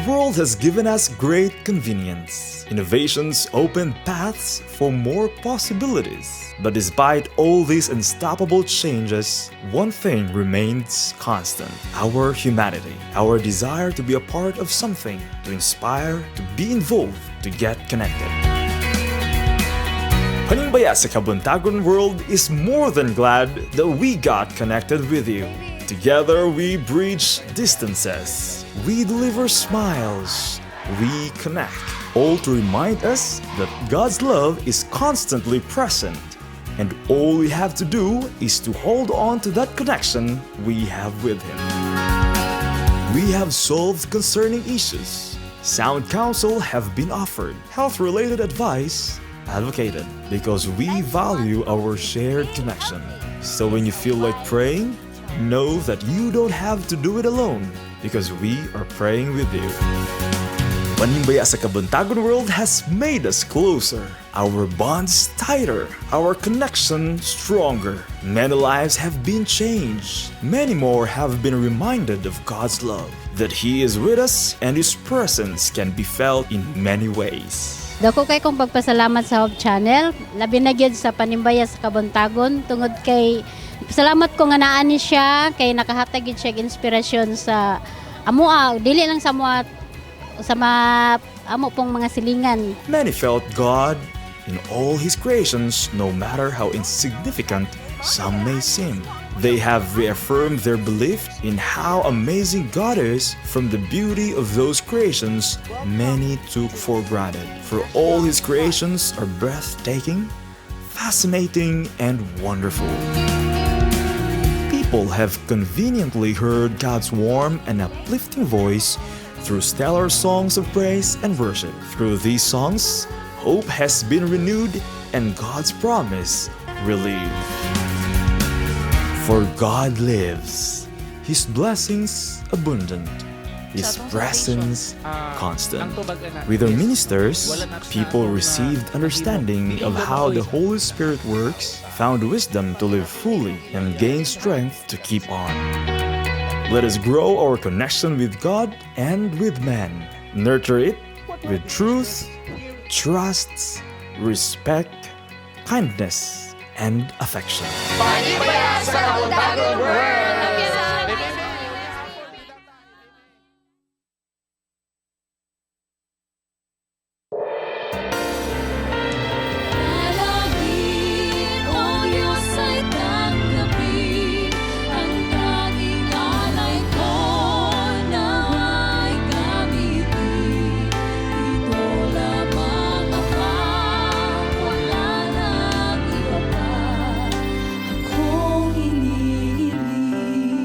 The world has given us great convenience. Innovations open paths for more possibilities. But despite all these unstoppable changes, one thing remains constant: our humanity, our desire to be a part of something, to inspire, to be involved, to get connected. Panimbaya sa Kabuntagon World is more than glad that we got connected with you. Together we bridge distances. We deliver smiles. We connect. All to remind us that God's love is constantly present. And all we have to do is to hold on to that connection we have with Him. We have solved concerning issues. Sound counsel have been offered. Health-related advice advocated because we value our shared connection. So when you feel like praying, know that you don't have to do it alone because we are praying with you. Panimbaya sa Kabuntagon World has made us closer, our bonds tighter, our connection stronger. Many lives have been changed. Many more have been reminded of God's love, that He is with us and His presence can be felt in many ways. Dako kay kong pagpasalamat sa Hope Channel, labi na gyud sa Panimbaya sa Kabuntagon tungod kay salamat ko nga naa ni siya kay nakahatag gyud siya og inspirasyon sa amoa, dili lang sa amoa, sa mga amo pong mga silingan. Many felt God in all His creations, no matter how insignificant some may seem. They have reaffirmed their belief in how amazing God is from the beauty of those creations many took for granted. For all His creations are breathtaking, fascinating, and wonderful. People have conveniently heard God's warm and uplifting voice through stellar songs of praise and worship. Through these songs, hope has been renewed and God's promise relived. For God lives, His blessings abundant, His presence constant. With our ministers, people received understanding of how the Holy Spirit works, found wisdom to live fully, and gained strength to keep on. Let us grow our connection with God and with man. Nurture it with truth, trust, respect, kindness, and affection. Panimbaya sa Kabuntagon World! Alagin, O Diyos, ay tanggapin ang tanging alay ko nawa'y gamitin. Ito lamang, Ama, wala nang iba pa akong hinihiling.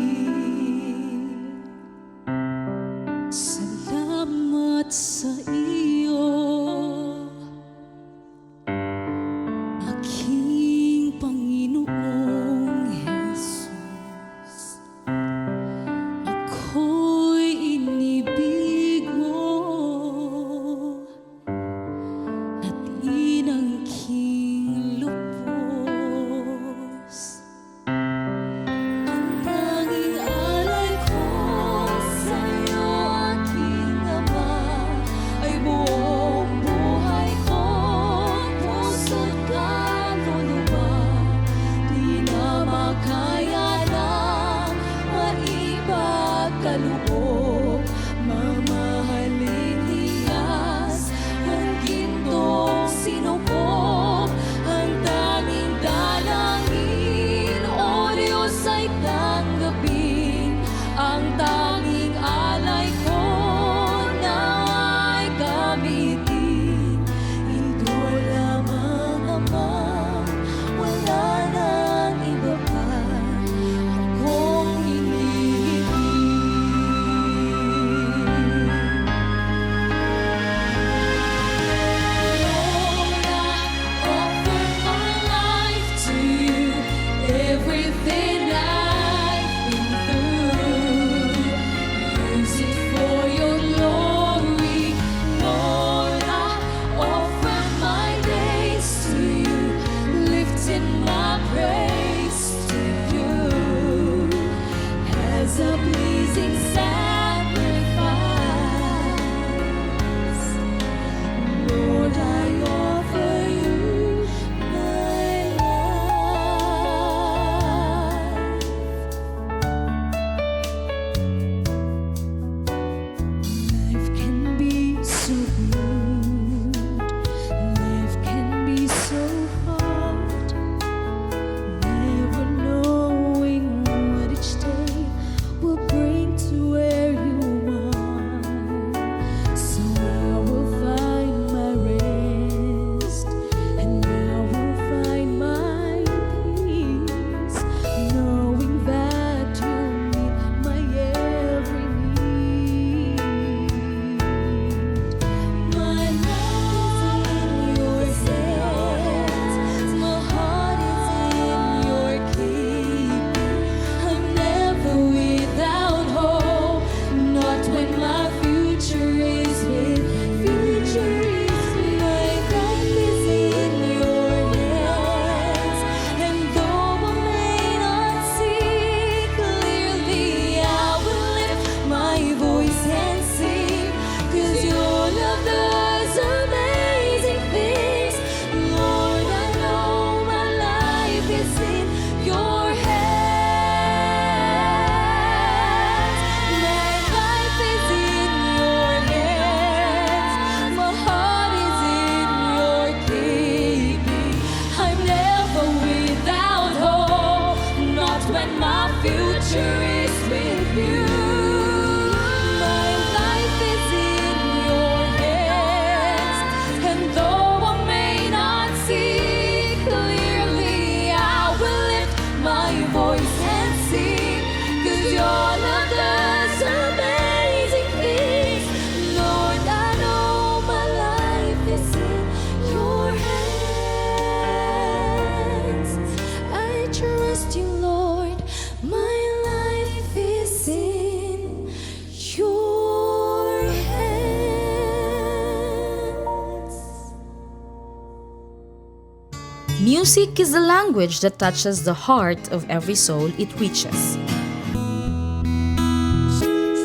Music is the language that touches the heart of every soul it reaches.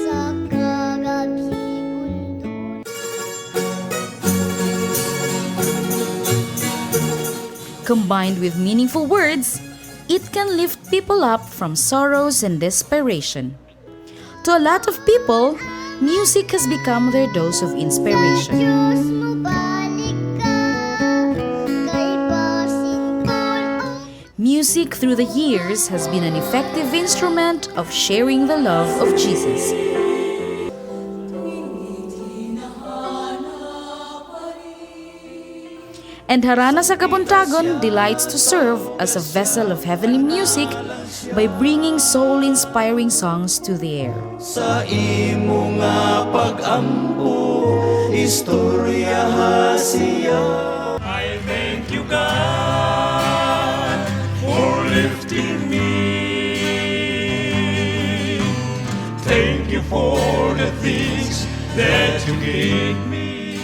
Sa kagabi. Combined with meaningful words, it can lift people up from sorrows and desperation. To a lot of people, music has become their dose of inspiration. Diyos mobalik ka kay basin Music through the years has been an effective instrument of sharing the love of Jesus. And Harana sa Kabuntagon delights to serve as a vessel of heavenly music by bringing soul-inspiring songs to the air. Sa imo nga pag-ampo, istorya siya. I thank you, God, for lifting me. Thank you for the things that you gave me.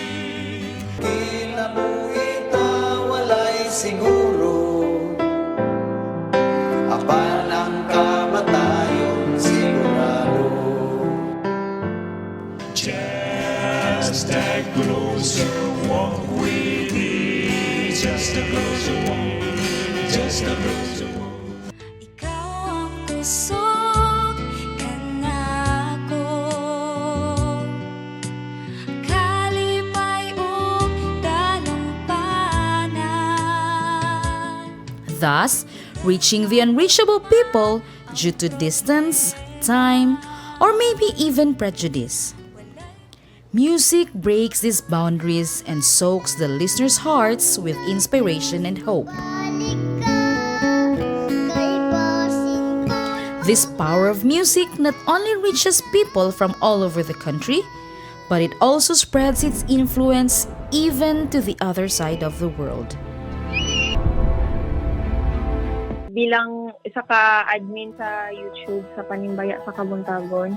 Kinabuhi ta walay siguro, apan ang kamatayon sigurado. Just a closer walk with thee. Just a closer walk. Just a closer walk. Ikaw ang kusog kanako, kalipay ug dalampanan. Thus, reaching the unreachable people due to distance, time, or maybe even prejudice. Music breaks these boundaries and soaks the listeners' hearts with inspiration and hope. Kay basin This power of music not only reaches people from all over the country, but it also spreads its influence even to the other side of the world. Bilang isa ka admin sa YouTube sa Panimbaya sa Kabuntagon,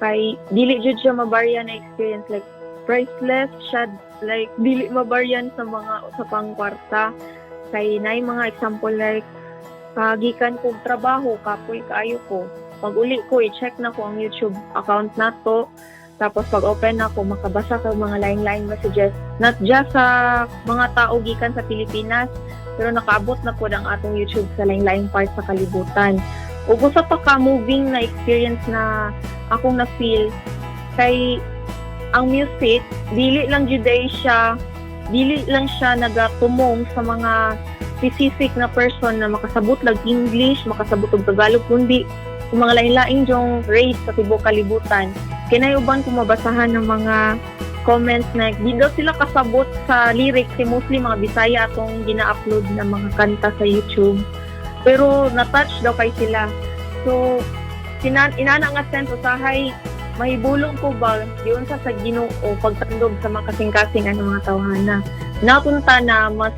kay dili jud siya mabarya na experience, like priceless siya, like dili mabaryan sa mga sa pangkwarta, kay nay mga example like pagikan kog trabaho, kapoy kaayo ko, pag uli ko, i-check na ko ang YouTube account nato, tapos pag open na ko, makabasa ka mga laing-laing messages, not just sa mga tao gikan sa Pilipinas, pero nakaabot na pod ang atong YouTube sa laing-laing part sa kalibutan. Ug usa pa ka moving na experience na akong na-feel kay ang music dili lang jud ay siya, dili lang siya nagatumong sa mga specific na person na makasabot lag English, makasabot og Tagalog, kundi kung mga lain-laing jong race sa tibuok kalibutan. Kinay uban kung mabasahan ng mga comments na di daw sila kasabot sa lyrics kay mostly mga Bisaya atong gina-upload na mga kanta sa YouTube. Pero na-touch daw kay sila. So, inana nga sense usahay mahibulong ko ba giunsa sa Ginoo pagtandog sa mga kasing-kasing ang mga tawhana. Napunta na mas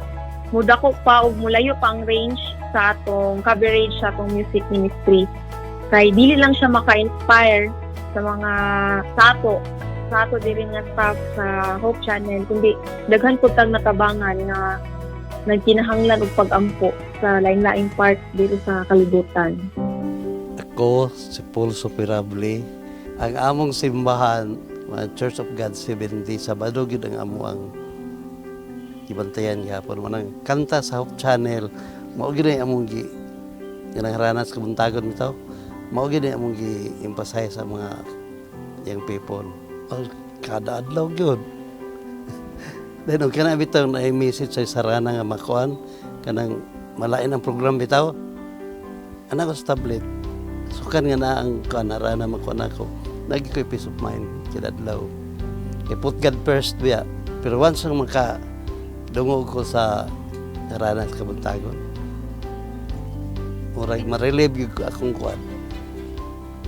mudako pa og mulayo pa ang range sa atong coverage sa atong music ministry. Kay dili lang siya maka-inspire sa mga sa ato diri nga staff sa Hope Channel, kundi daghan pud tag natabangan nga nagkinahanglan og pag-ampo sa lain-laing part diri sa kalibutan. Ako, si Paul Superable. Ang among simbahan, mga Church of God 70, Sabado gyud ang amo ang gibantayan gihapon. Manang kanta sa Hope Channel, mao gyud ang among gi kanang haranas kabuntagon bitaw. Mao gyud ang among gi-emphasize sa mga young people. Oh, kada adlaw gyud. Then og kana bitaw na message sa sarana nga makuan kanang malain ang program bitaw. Anak ko sa tablet. Sukan nga na ang kuan harana makuan ako. Lagi ko'y peace of mind kada adlaw. Kay put God first biya. Pero once ang maka dungog ko sa harana sa kabuntagon, murag ma-relieve gyud ko akong kuan.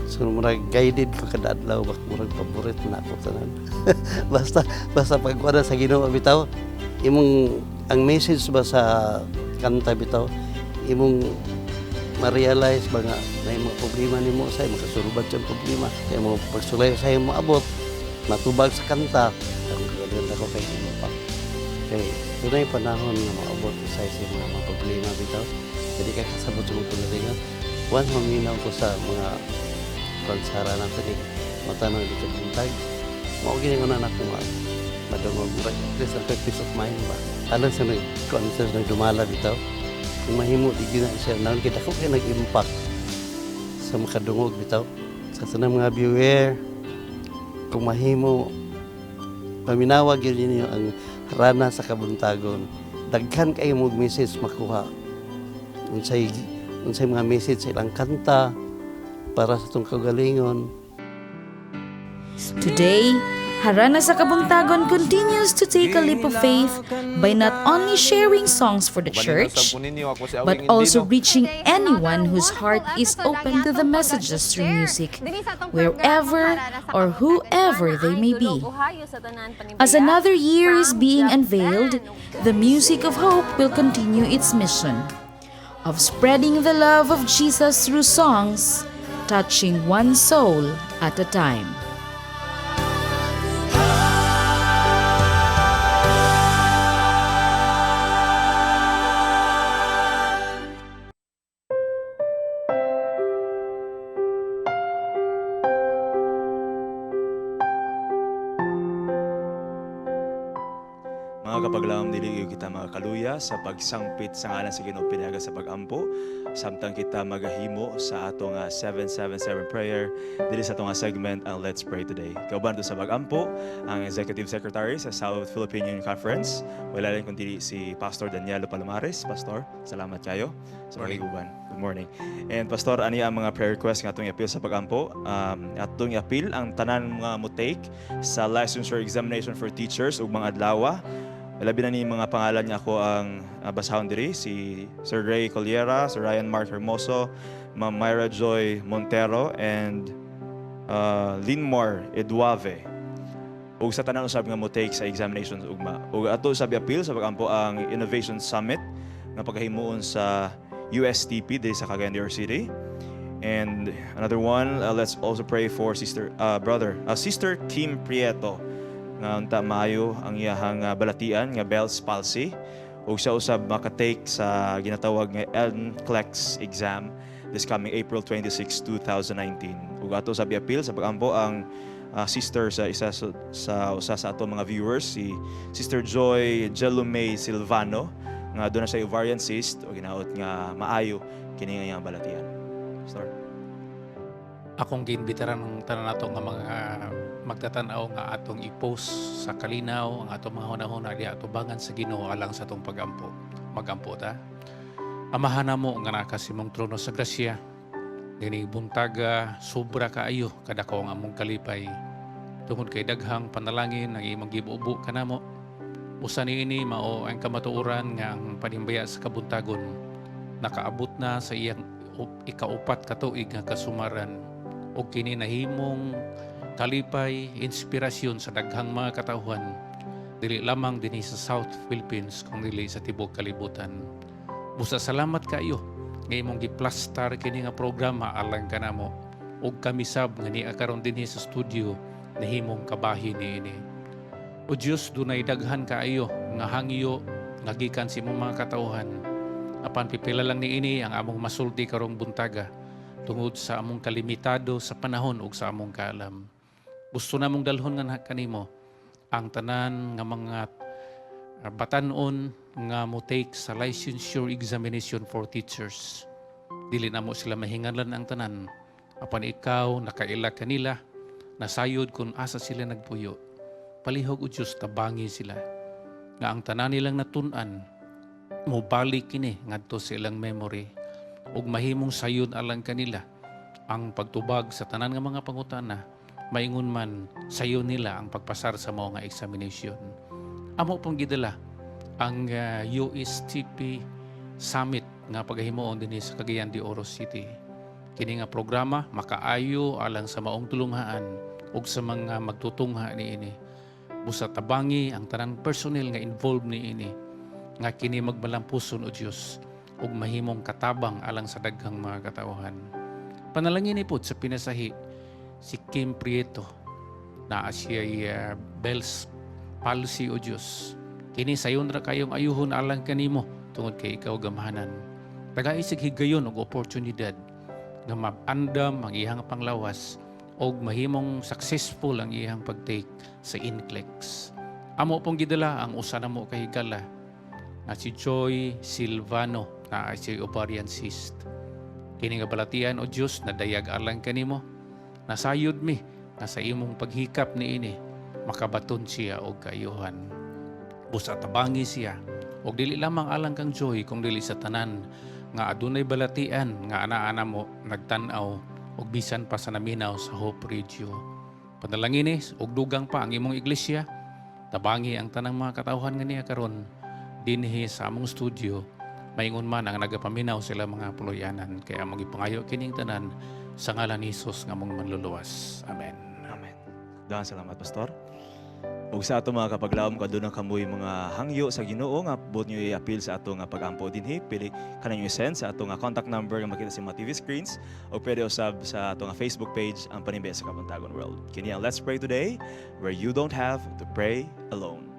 So murag guided ko kada adlaw bak murag paborito na ako tanan. Basta basta pag kuan sa Ginoo bitaw, imong ang message ba sa kanta bitaw, imong ma-realize ba nga na yung mga problema nimo sa makasulubad sa problema kaya mo pagsulay sa imo abot matubag sa kanta. Ang ganda ko kay Ginoo pa. Kay dunay panahon nga maabot sa sa mga problema bitaw. Dili ka kasabot sa mga kaugalingon. Once maminaw ko sa mga konsara nato ni matanaw dito buntag. Mao gini ko na nako madungog. But at least ang peace of mind ba. Alang sa nag-concert, nagdumala bitaw. Kung mahimo di gyud na siya naon kay dako kay nag-impact sa makadungog bitaw. Sa tanang mga viewer, kung mahimo paminawa gyud ninyo ang Harana sa Kabuntagon. Daghan kayo mo message makuha. Unsay mga message sa ilang kanta para sa atong kaugalingon. Today, Harana sa Kabuntagon continues to take a leap of faith by not only sharing songs for the church, but also reaching anyone whose heart is open to the messages through music, wherever or whoever they may be. As another year is being unveiled, the Music of Hope will continue its mission of spreading the love of Jesus through songs, touching one soul at a time. Mga kapaglaom, dili gyud kita mga kaluya sa pagsangpit sa ngalan sa Ginoo pinaagi sa pagampo samtang kita magahimo sa atong 777 prayer diri sa atong segment ang Let's Pray Today. Kauban to sa pagampo ang Executive Secretary sa South Philippine Union Conference, wala lain kundi si Pastor Danielo Palomares. Pastor, salamat kayo sa pakiguban. Good morning. And Pastor, ani ang mga prayer request nga atong i-appeal sa pagampo? Atong i-appeal ang tanan mga mo-take sa licensure examination for teachers ug mga adlaw. Labi na ni mga pangalan nga ako ang basahon diri, si Sir Ray Coliera, Sir Ryan Mark Hermoso, Ma'am Myra Joy Montero, and Linmar Eduave. Ug sa tanan usab nga mo take sa examinations ugma. Ug ato usab i-appeal sa pagampo ang Innovation Summit nga pagahimuon sa USTP diri sa Cagayan de Oro City. And another one, let's also pray for sister brother Sister Kim Prieto nga unta maayo ang iyahang balatian nga Bell's palsy ug siya usab makatake sa ginatawag nga NCLEX exam this coming April 26, 2019. Ug ato usab i-appeal sa pagampo ang sister sa isa sa usa sa ato mga viewers, si Sister Joy Jelumay Silvano nga doon na sa ovarian cyst o ginaot nga maayo kini nga iyang balatian. Pastor. Akong giimbitaran ng tanan nato nga mga magtatanaw nga atong i-post sa kalinaw ang atong mga hunahuna diha atubangan sa Ginoo alang sa atong pagampo. Magampo ta. Amahan namo nga naa ka sa imong trono sa grasya. Nining buntaga sobra kaayo kadako ang among kalipay. Tungod kay daghang panalangin ang imong gibubo kanamo. Usa niini mao ang kamatuoran nga ang panimbaya sa kabuntagon nakaabot na sa iyang ikaupat ka tuig nga kasumaran ug kini nahimong kalipay, inspirasyon sa daghang mga katawhan dili lamang dinhi sa South Philippines kung dili sa tibuok kalibutan. Busa salamat kaayo nga imong giplastar kini nga programa alang kanamo ug kami sab nga nia karon dinhi sa studio nahimong kabahin niini. O Dios, dunay daghan kaayo nga hangyo nga gikan sa imong mga katawhan. Apan pipila lang niini ang among masulti karong buntaga tungod sa among kalimitado sa panahon ug sa among kaalam. Gusto namong dalhon nga kanimo ang tanan nga mga batan-on nga mo take sa licensure examination for teachers. Dili namo sila mahinganlan ang tanan. Apan ikaw nakaila kanila, nasayod kung asa sila nagpuyo. Palihog o Diyos, tabangi sila. Nga ang tanan nilang natun-an, mobalik kini ngadto sa ilang memory ug mahimong sayod alang kanila ang pagtubag sa tanan nga mga pangutana, maingon man sayo nila ang pagpasar sa mao nga examination. Amo pong gidala ang USTP Summit nga pagahimuon dinhi sa Cagayan de Oro City. Kini nga programa makaayo alang sa maong tulunghaan ug sa mga magtutungha niini. Busa tabangi ang tanan personnel nga involved niini nga kini magmalampuson o Dios ug mahimong katabang alang sa daghang mga katawhan. Panalangin ni pod sa pinasahi si Kim Prieto na siya Bell's palsy o Dios. Kini sayon ra kayong ayuhon alang kanimo tungod kay ikaw gamhanan. Tagai sig higayon og oportunidad nga maandam ang iyang panglawas og mahimong successful ang iyang pag-take sa NCLEX. Amo pong gidala ang usa namo ka higala nga si Joy Silvano na ay si ovarian cyst. Kini nga balatian o Dios nadayag alang kanimo. Nasayod mi nga sa imong paghikap niini makabaton siya og kaayuhan. Busa tabangi siya og dili lamang alang kang Joy kung dili sa tanan nga adunay balatian nga ana-ana mo nagtan-aw og bisan pa sa naminaw sa Hope Radio. Panalangini og dugang pa ang imong iglesia, tabangi ang tanang mga katawhan nga niya karon dinhi sa among studio, maingon man ang nagapaminaw sila mga puloy-anan. Kaya among gipangayo kining tanan sa ngalan ni Hesus nga among manluluwas. Amen. Amen. Daghang salamat, Pastor. Ug sa ato mga kapaglaom, kaduna kamoy mga hangyo sa Ginoo nga buot niyo i-appeal sa ato nga pag-ampo dinhi, pili kanang i-send sa ato nga contact number nga makita sa mga TV screens o pwede usab sa ato nga Facebook page, ang Panimbaya sa Kabuntagon World. Kini ang Let's Pray Today, where you don't have to pray alone.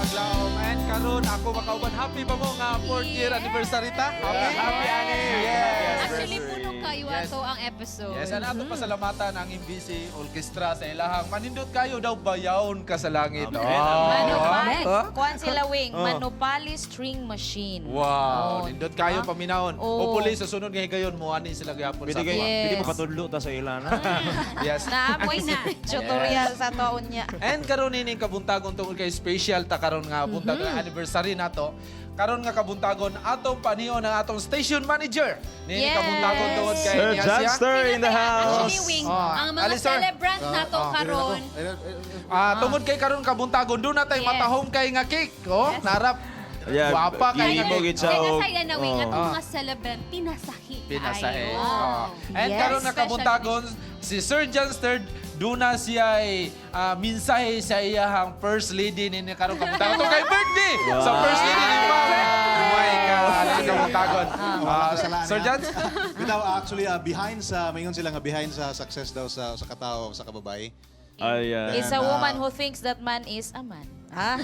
Kapaglaom. And karon ako makauban, happy ba mo nga 4th year anniversary ta? Happy? Happy ani. Yes. Actually, puno kayo ato ang episode. Yes, and ato pasalamatan ang MBC Orchestra sa ilahang manindot kayo daw bayawon ka sa langit. Amen. Oh. Manupali. Huh? Kuan sila wing. Oh. Manupali string machine. Wow, Oh, nindot kayo paminahon. Oh. Hopefully sa sunod nga higayon mo ani sila gyapon Pwede sa kay, ato. pwede makatudlo ta sa ilana. Yes. Naamoy na. Tutorial sa taon niya. And karon ining kabuntagon tungod kay special ta karon nga buntag nga anniversary nato. Karon nga kabuntagon atong panion ang atong station manager. Nini Yes. kabuntagon tungod kay Sir niya siya. Johnster in the house. Actually, Wing, Oh, ang mga Ali, sir. celebrant nato karon. Ah, tungod kay karon kabuntagon doon na tay Yes. matahom kay nga cake. Oh, narap. Yeah, Guwapa kay nga gihimo cake. gid siya Kaya og- sa na Wing, Oh. atong mga celebrant pinasahi. Pinasahi. Kayo. Oh. And Yes. karon nga Special kabuntagon si Sir Johnster duna siya ay mensahe sa iyahang first lady ni karon kabuntagon. Tungod kay birthday sa first lady ni Ma'am. Maika kabuntagon. Sir Jans? Bitaw, actually, behind sa, mayon sila nga behind sa success daw sa katao, sa kababae. Ayan. Is a woman who thinks that man is a man. Ah.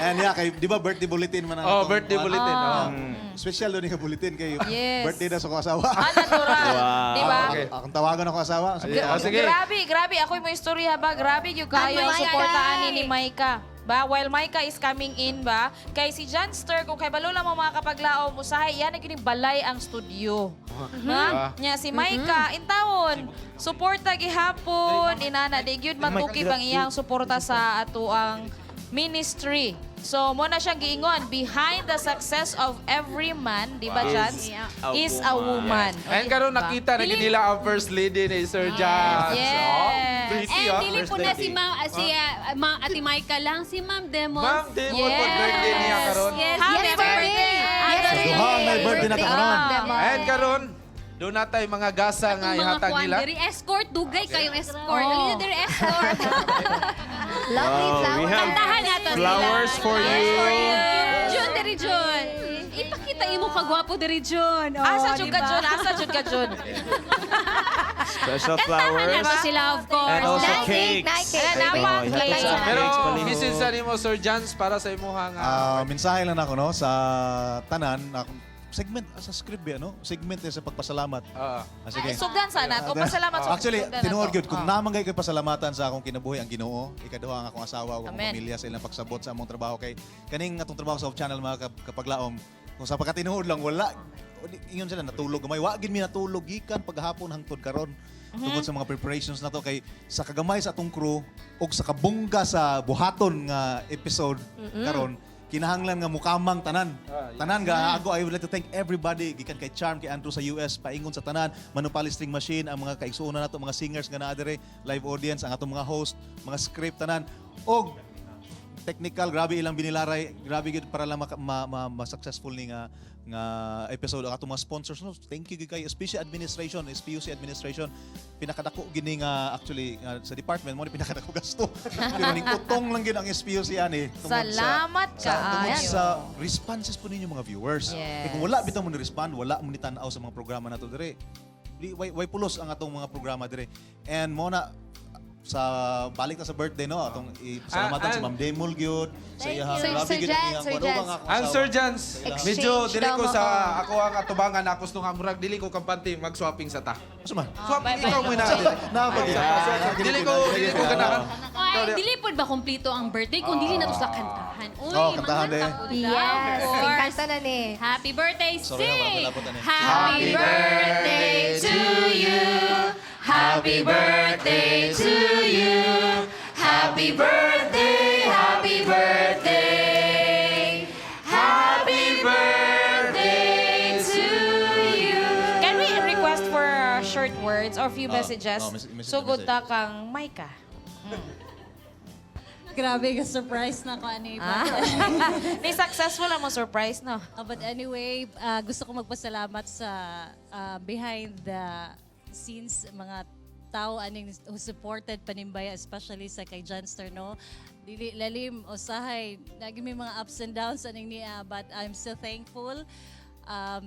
And yeah, kay, di ba birthday bulletin man ang Oh, atong- birthday bulletin, Ah. oh. Special doon yung bulletin kay Yes. birthday daw sa akong asawa. Ah, natural. Wow. Di ba? Okay. Akong tawagan ako asawa. Oh, sige. Grabe, grabe. Ako mo istorya ba? Grabe yung kayo ang Ang suportahan Maika. ni Maika. Ba, while Maika is coming in ba, kay si John Stir, kung kay balo lang mo mga kapaglao, musahay, yan ang gining balay ang studio. Ha? Ah. Nya si Maika, intawon, suporta gihapon, inana di gyud matukib ang iyang suporta sa atuang ministry. So, mo na siyang giingon, behind the success of every man, di ba, Wow. Jans? Is Is a woman. And karon nakita na gid nila ang first lady ni Sir Jans. Yes. Oh, pretty, And oh. dili po na si Ma'am si Ate Maika lang, si Ma'am Demos. Ma'am Demon po birthday niya karon. Yes, Happy yes, birthday! Yes, Duha may birthday na ta karon. And karon doon na tayo mga gasa nga Mga ihatag kuan nila. diri escort dugay kayong escort. Oh. Alin na diri escort. Lovely wow, we have Kantahan nato sila. flowers for you. Flowers for you. Jun diri Jun. Ipakita imo kagwapo diri Jun. Oh, Asa jud ka diba? Jun? Asa jud ka Jun? Special Kantahan flowers. nato sila of course. And also Nike, cakes. Nike. Oh, ihatag sa Pero cakes, palihog. misin sa nimo Sir Jans para sa imuha nga. Mensahe lang ako no sa tanan segment sa script ba, no? Segment eh, sa pagpasalamat. Ah. Ah, sige. Ay, sugdan sana to. Pasalamat sa Actually, sugdan tinuod nato. gyud kung naman kay pasalamatan sa akong kinabuhi ang Ginoo, ikaduha ang akong asawa ug akong Amen. pamilya sa ilang pagsabot sa among trabaho kay kaning atong trabaho sa Off Channel mga kapaglaom. Kung sa pagkatinuod lang wala ingon sila natulog gamay wa gid mi natulog gikan paghapon hangtod karon tungod sa mga preparations nato kay sa kagamay sa atong crew ug sa kabungga sa buhaton nga episode karon kinahanglan nga mukamang tanan. Tanan ga ako I would like to thank everybody gikan kay Charm kay Andrew sa US paingon sa tanan Manupali String Machine ang mga kaigsuonan nato mga singers nga naa dire live audience ang atong mga host mga script tanan og technical grabe ilang binilaray grabe gid para lang ma-successful ni nga nga episode ang atong mga sponsors no thank you gid kay especially administration SPUC administration pinakadako gini nga actually nga sa department mo ni pinakadako gasto pero ning utong lang gid ang SPUC ani tungod Salamat sa, tungod kaayo. sa responses po ninyo mga viewers. Yes. Kay kung wala bitaw mo ni respond, wala mo ni tan-aw sa mga programa nato dire. Di way pulos ang atong mga programa dire. And mo na sa balik na sa birthday no atong ipasalamatan Ah, si Ma'am Demol gyud sa Thank iyang you. Sir- grabe Sir gyud Jans, ang iyang Sir kuwan. Jans. Ug ang akong Ang asawa. Sir Jans, Sa medyo Exchange dili ko daw sa mo. ako ang atubangan ako gusto nga murag dili ko kampante mag-swapping sa ta. Asa man? Swapping ikaw mo na. Dili ko ganahan. Ay, dili pod ba kumpleto ang birthday kung dili nato sa kantahan. Uy, Oh, kantahan manganta eh. po ta, Yes. of course. Kanta na ni. Happy birthday, Sorry, wala sing! ko na. Happy birthday to you. Happy birthday to you. Happy birthday, happy birthday. Happy birthday to you. Can we request for short words or few messages? Oh, message, Sugod message. ta kang Maika. Grabe ka surprise na ko ano iba. Ah. Ni successful ang mo surprise no. But anyway, gusto ko magpasalamat sa behind the scenes mga tao aning who supported Panimbaya especially sa kay John no. Dili lalim usahay nagi may mga ups and downs aning niya but I'm so thankful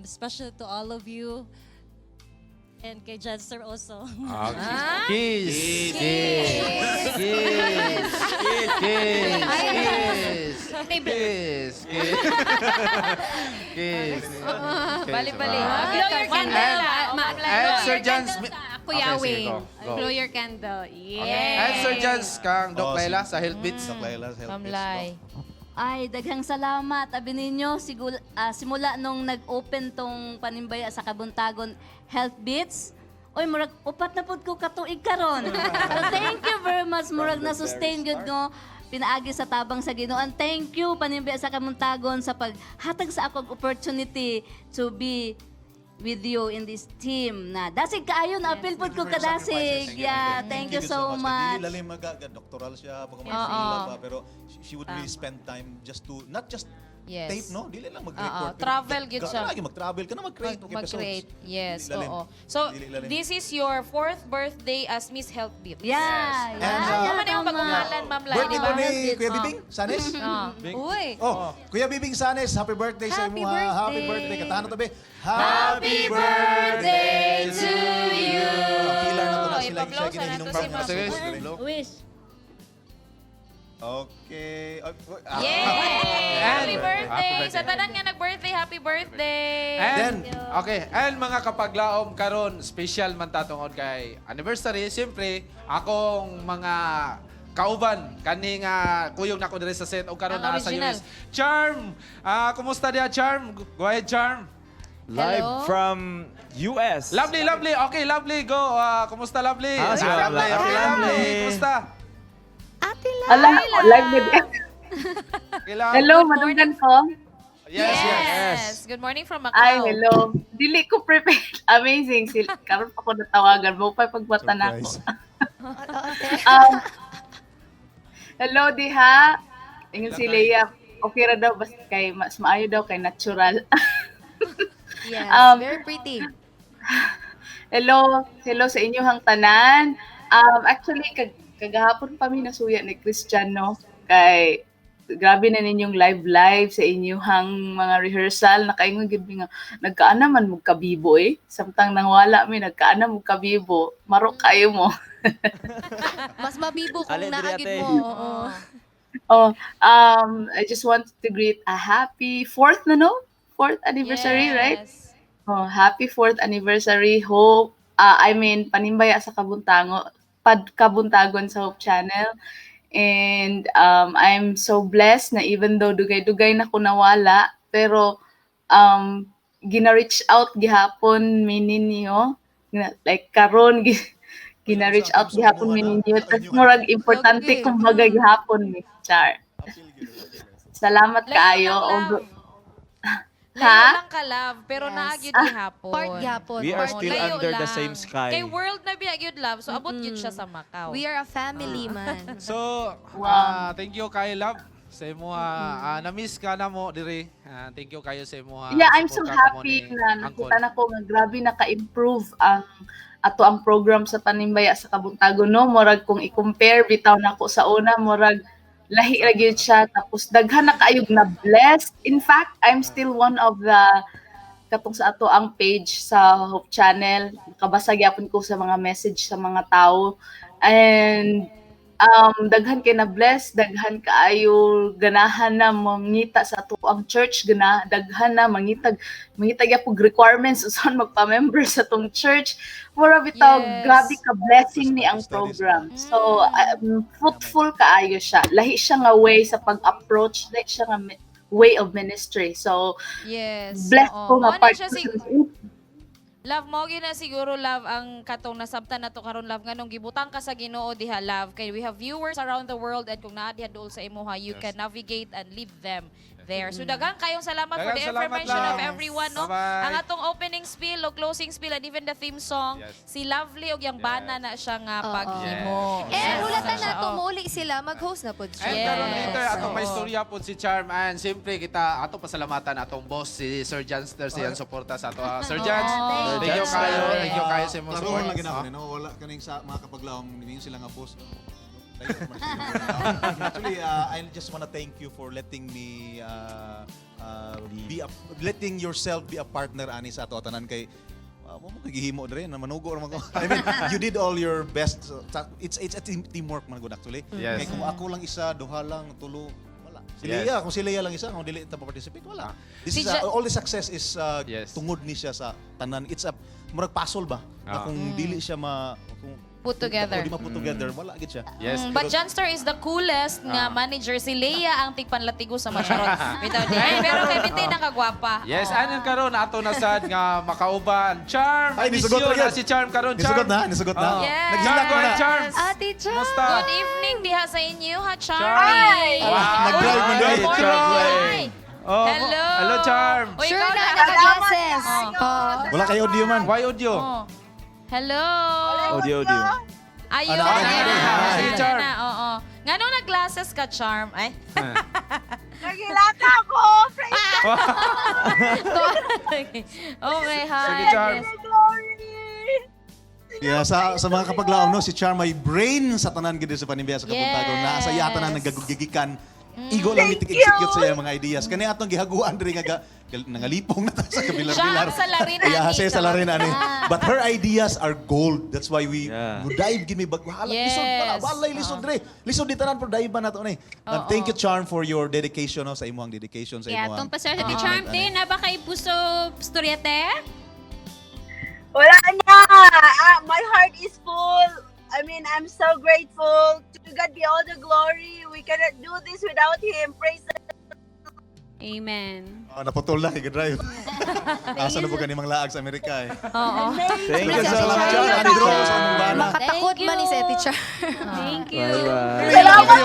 especially to all of you and kay Janster also. Ah, Kiss. Kiss. Kiss. Kiss. Kiss. Kiss. Kiss. Kiss. Bali-bali. Blow your candle. And Blow Sir your Jans... candle sa Kuya Okay, sige, Wing. go, go. Blow your candle. Yeah. And Sir Jans, kang Doc Oh, Laila sa Health Beats. Doc Laila sa Health Ma'am Beats. Lai. Ay, daghang salamat. Abi ninyo, simula nung nag-open tong panimbaya sa Kabuntagon Health Beats, oy, murag 4 na pud ko katuig karon. So, thank you very much. Murag From the na sustain very gud no pinaagi sa tabang sa Ginoo. And thank you, panimbaya sa Kabuntagon, sa paghatag sa akong opportunity to be with you in this team na dasig kaayo na apil pud ko kadasig. Yeah, thank you so much. Dili lalim maga doctoral siya, pag Oo. pa, pero she would really spend time just to not just Yes. tape, no? Dili lang Oo, mag-record. Pero travel gyud siya. Lagi mag-travel ka na mag-create og episodes. Mag-create. Yes, Dili lalim. oo. So, Dili lalim. this is your fourth birthday as Miss Health Beats. Yeah, And, Tama na yung pag-ungalan, Ma'am Lai, Birthday di po ba? ni Kuya Bibing Sanes? Oo. Uy. Oh, Kuya Bibing Sanes, happy birthday sa Happy imo ha. Happy birthday. birthday. Katahan na to be. Happy birthday to you. Ang pillar na to na sila Ipablow siya sa nato ginahinong si Ma'am. Sige. Wish. Okay. Oh, ah. Yay! Happy birthday! Happy birthday. Sa tanan nga nag-birthday, happy birthday! And, okay, and mga kapaglaom karon special man tatungod kay anniversary, siyempre, akong mga kauban kani nga kuyog nako diri sa set og karon Ang naa sa original. US. Charm! Ah, kumusta diya Charm? Go ahead, Charm. Live Hello? from US. Lovely, lovely. Okay, lovely. Go. Ah, kumusta, lovely? Ah, si Lovely. Okay, lovely. Lovely. Kumusta? Ala, live na din. Okay lang. Hello, madunggan ko. Yes. Yes. Good morning from Macau. Ay, hello. Dili ko prepared. Amazing. Sil karon pa ko natawagan. Mo pa pagmata na ako. Um, hello, diha. Ingon si Leia. Okay ra daw basta kay mas maayo daw kay natural. Yes, very pretty. Hello, hello sa inyong tanan. Actually kagahapon pa mi nasuya ni Christian, no, kay grabe na ninyong live live sa inyong mga rehearsal, nakaingon gid mi nga nagkaana man mo kabibo eh. Samtang nangwala mi, nagkaana mo kabibo. Maro kayo mo. Mas mabibo kung Ali, diri, naagid ate. mo. Oo. Oh, I just want to greet a happy fourth na, no? Fourth anniversary, right? Yes. Oh, happy fourth anniversary. Hope, I mean, panimbaya sa Kabuntango, pad Kabuntagon sa Hope Channel. And I'm so blessed na even though dugay-dugay na ko nawala, pero gina-reach out gihapon mi ninyo. Like karon gina-reach out gihapon mi ninyo. Tas murag importante kumbaga gihapon mi. Char. Salamat Layo kaayo. lang, Og- Layo Ha? lang ka, love, pero naagid gihapon. Part gihapon. We are Oo, still layo under the lang. same sky. Kay world na biya gyud, love, so abot gyud siya sa Macau. We are a family, man. So, thank you kay Love sa imo na-miss ka na mo diri. Ah, thank you kayo sa imo Yeah, I'm so suporta kamo happy ni na Angkol. nakita na ko nga grabe naka-improve ang ato ang program sa Panimbaya sa Kabuntagon, no. Murag kung i-compare bitaw nako sa una, murag lahi ra gyud siya, tapos daghan na kaayog na blessed. In fact, I'm still one of the katong sa ato ang page sa Hope Channel. Nakabasa gyapon ko sa mga message sa mga tao and daghan kay na bless, daghan kaayo ganahan na mangita sa ato ang church, gana daghan na mangita gyapon requirements usan magpa-member sa tong church. Mura bitaw, grabe ka blessing ni ang program. So fruitful kaayo siya. Lahi siya nga way sa pag-approach, lahi siya nga way of ministry. So blessed Oo. ko nga Mao na part siya Love mo na siguro, love, ang katong nasabtan nato karon, love, nganong gibutang ka sa Ginoo diha, love, kay we have viewers around the world and kung naa diha duol sa imuha, you can navigate and lead them there. So daghang kayong salamat for Daghang the salamat, information of love. everyone, no. Bye-bye. Ang atong opening spiel o closing spiel and even the theme song, si Lovely og yang bana na siya nga paghimo. And hulatan Siya, na oh. tumuli sila, mag-host na po siya. And karon later atong Oo. may istorya po si Charm and siyempre kita ato pasalamatan atong boss si Sir Janster sa iyang suporta sa ato. Ah, Sir Jans, thank you kayo, thank you kayo sa imong Klaro support. lang gina ako, no? Wala kaning sa mga kapaglaom ninyo sila nga boss. Actually, I just wanna thank you for letting me be a, letting yourself be a partner ani sa ato tanan kay mo mo gihimo diri na manugo ra man ko. I mean, you did all your best. So, it's a teamwork man gud actually. Yes. Kay kung ako lang isa, duha lang, tulo, wala. Si Leia, kung si Leia lang isa, kung dili ta participate, wala. This Si is all the success is tungod ni siya sa tanan. It's a murag puzzle ba? Na kung dili siya ma kung put together. Kung di ma-put together, wala gid siya. But Johnster is the coolest nga manager. Si Leia ang tigpanlatigo sa Macharot. Bitaw di. Ay, pero kay Binti nakagwapa. Yes, anong karon ato na sad nga makauban. Charm. Ay, miss nisugot you na na yan. si Charm karon. Charm. Nisugot na, nisugot na. Oh. Yes. Naghilak Charm, na. Charm. Ate Charm. Musta? Good evening diha sa inyo ha, Charm. Ay! Wow. Nag-drive man Ay, doon. Charm. Oh, Hello. Hello, Charm. Uy, Sure ikaw na, na. naka-glasses. Oh. Wala kay audio man. Why audio? Oh. Hello. Audio, audio. Ayun. Ano, ano, Ayun ano, na. hi. Ayun Charm. na, oo. Ngano nag-glasses ka, Charm? Ay. Nagilata ako! Praise Okay, hi. Sige, Charm. Yes. Glory! Yeah, sa mga kapaglaom no, si Charm ay brain sa tanan gid sa Panimbaya sa Kabuntagon. Yes. Na sa iya tanan nagagigikan. Igo lang mitig execute sa iyang mga ideas. Kani atong gihaguan diri nga nangalipong na ta sa Siya kabilar-bilar. ang salarin Yeah, ani. siya salarin ani. But her ideas are gold. That's why we dive gid mi bag wala lisod pala. Walay lisod dre. Lisod di tanan pero dive ba nato ni. And thank you, Charm, for your dedication no, sa imong dedication sa Yeah, imong. tong pasar sa Charm te, na ba kay puso storya te? Wala na! Ah, my heart is full. I mean, I'm so grateful. To God be all the glory. We cannot do this without Him. Praise the Amen. Oh, naputol na kay drive. Asa na po kani mga laag sa Amerika eh. Oo. Thank you so Salamat, much. Charm. Andrew, sa imong bana. Makatakot man ni si Ate Charm. Thank you. Bye-bye. Salamat!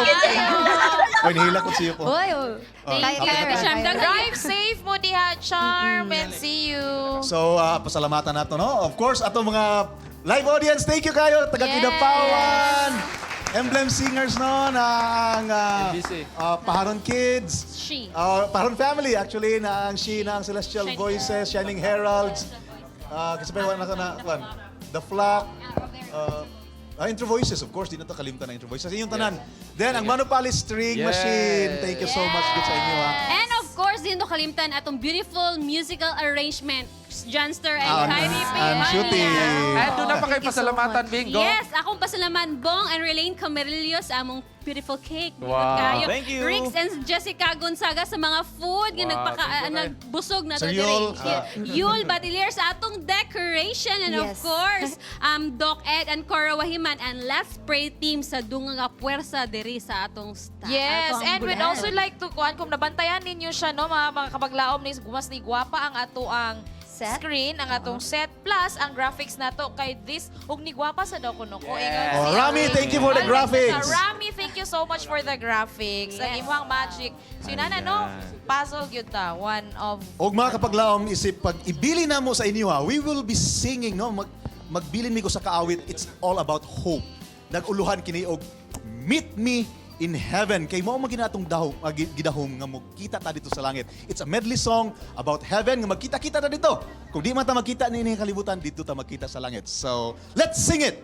Oy, nihila ko siyo po. Uy, oh. Oh, Thank you, happy Ate Charm. Daghan- Drive safe mo diha, Charm, and see you. So, pasalamatan nato, no? Of course, ato mga live audience, thank you kayo. Taga Yes. Kidapawan, Emblem Singers, no? Na ang MBC. Paharon Kids. She. Paharon Family, actually, na ang She, na ang Celestial Shining Voices, Shining Heralds. Kasi pa wala na na, kwan, The Flock. Intro Voices, of course, di na to kalimtan ang Intro Voices. Inyong tanan. Then, ang Manupali String Machine. Thank you so much good sa inyo, ha. And of course, din to kalimtan atong beautiful musical arrangement, Johnster and Kyrie I'm shooting. And doon na pa kay pasalamatan, Bingo. Yes, akong pasalamat Bong and Relaine Camarillo sa among beautiful cake. Wow. Kayo. Thank you. Riggs and Jessica Gonzaga sa mga food nga Wow, nagpaka thank you kayo. nagbusog na Sir to Yul, diri. Yul Batilier sa atong decoration and of course, Doc Ed and Cora Wahiman and Let's Pray team sa dunga nga puwersa diri sa atong Yes, atong and we'd bulan. also like to kuan kung nabantayan ninyo siya no mga kapaglaom ni mas ni gwapa ang ato ang Set? screen, ang atong set plus ang graphics nato kay this ug ni gwapa sa daw kuno ko. Ingon Oh, si Rami, thank you for the Alright, graphics. Rami, thank you so much for the graphics. Ang imong magic. So yun na no, puzzle gyud ta. One of Og mga kapaglaom, isip pag ibili na mo sa inyo ha, we will be singing, no? Magbilin mi ko sa kaawit, it's all about hope. Naguluhan kini og "Meet Me in Heaven." Kay mao man ginatong dahom, gidahom nga magkita ta dito sa langit. It's a medley song about heaven nga magkita-kita ta dito. Kung di man ta magkita niini kalibutan, dito ta magkita sa langit. So, let's sing it.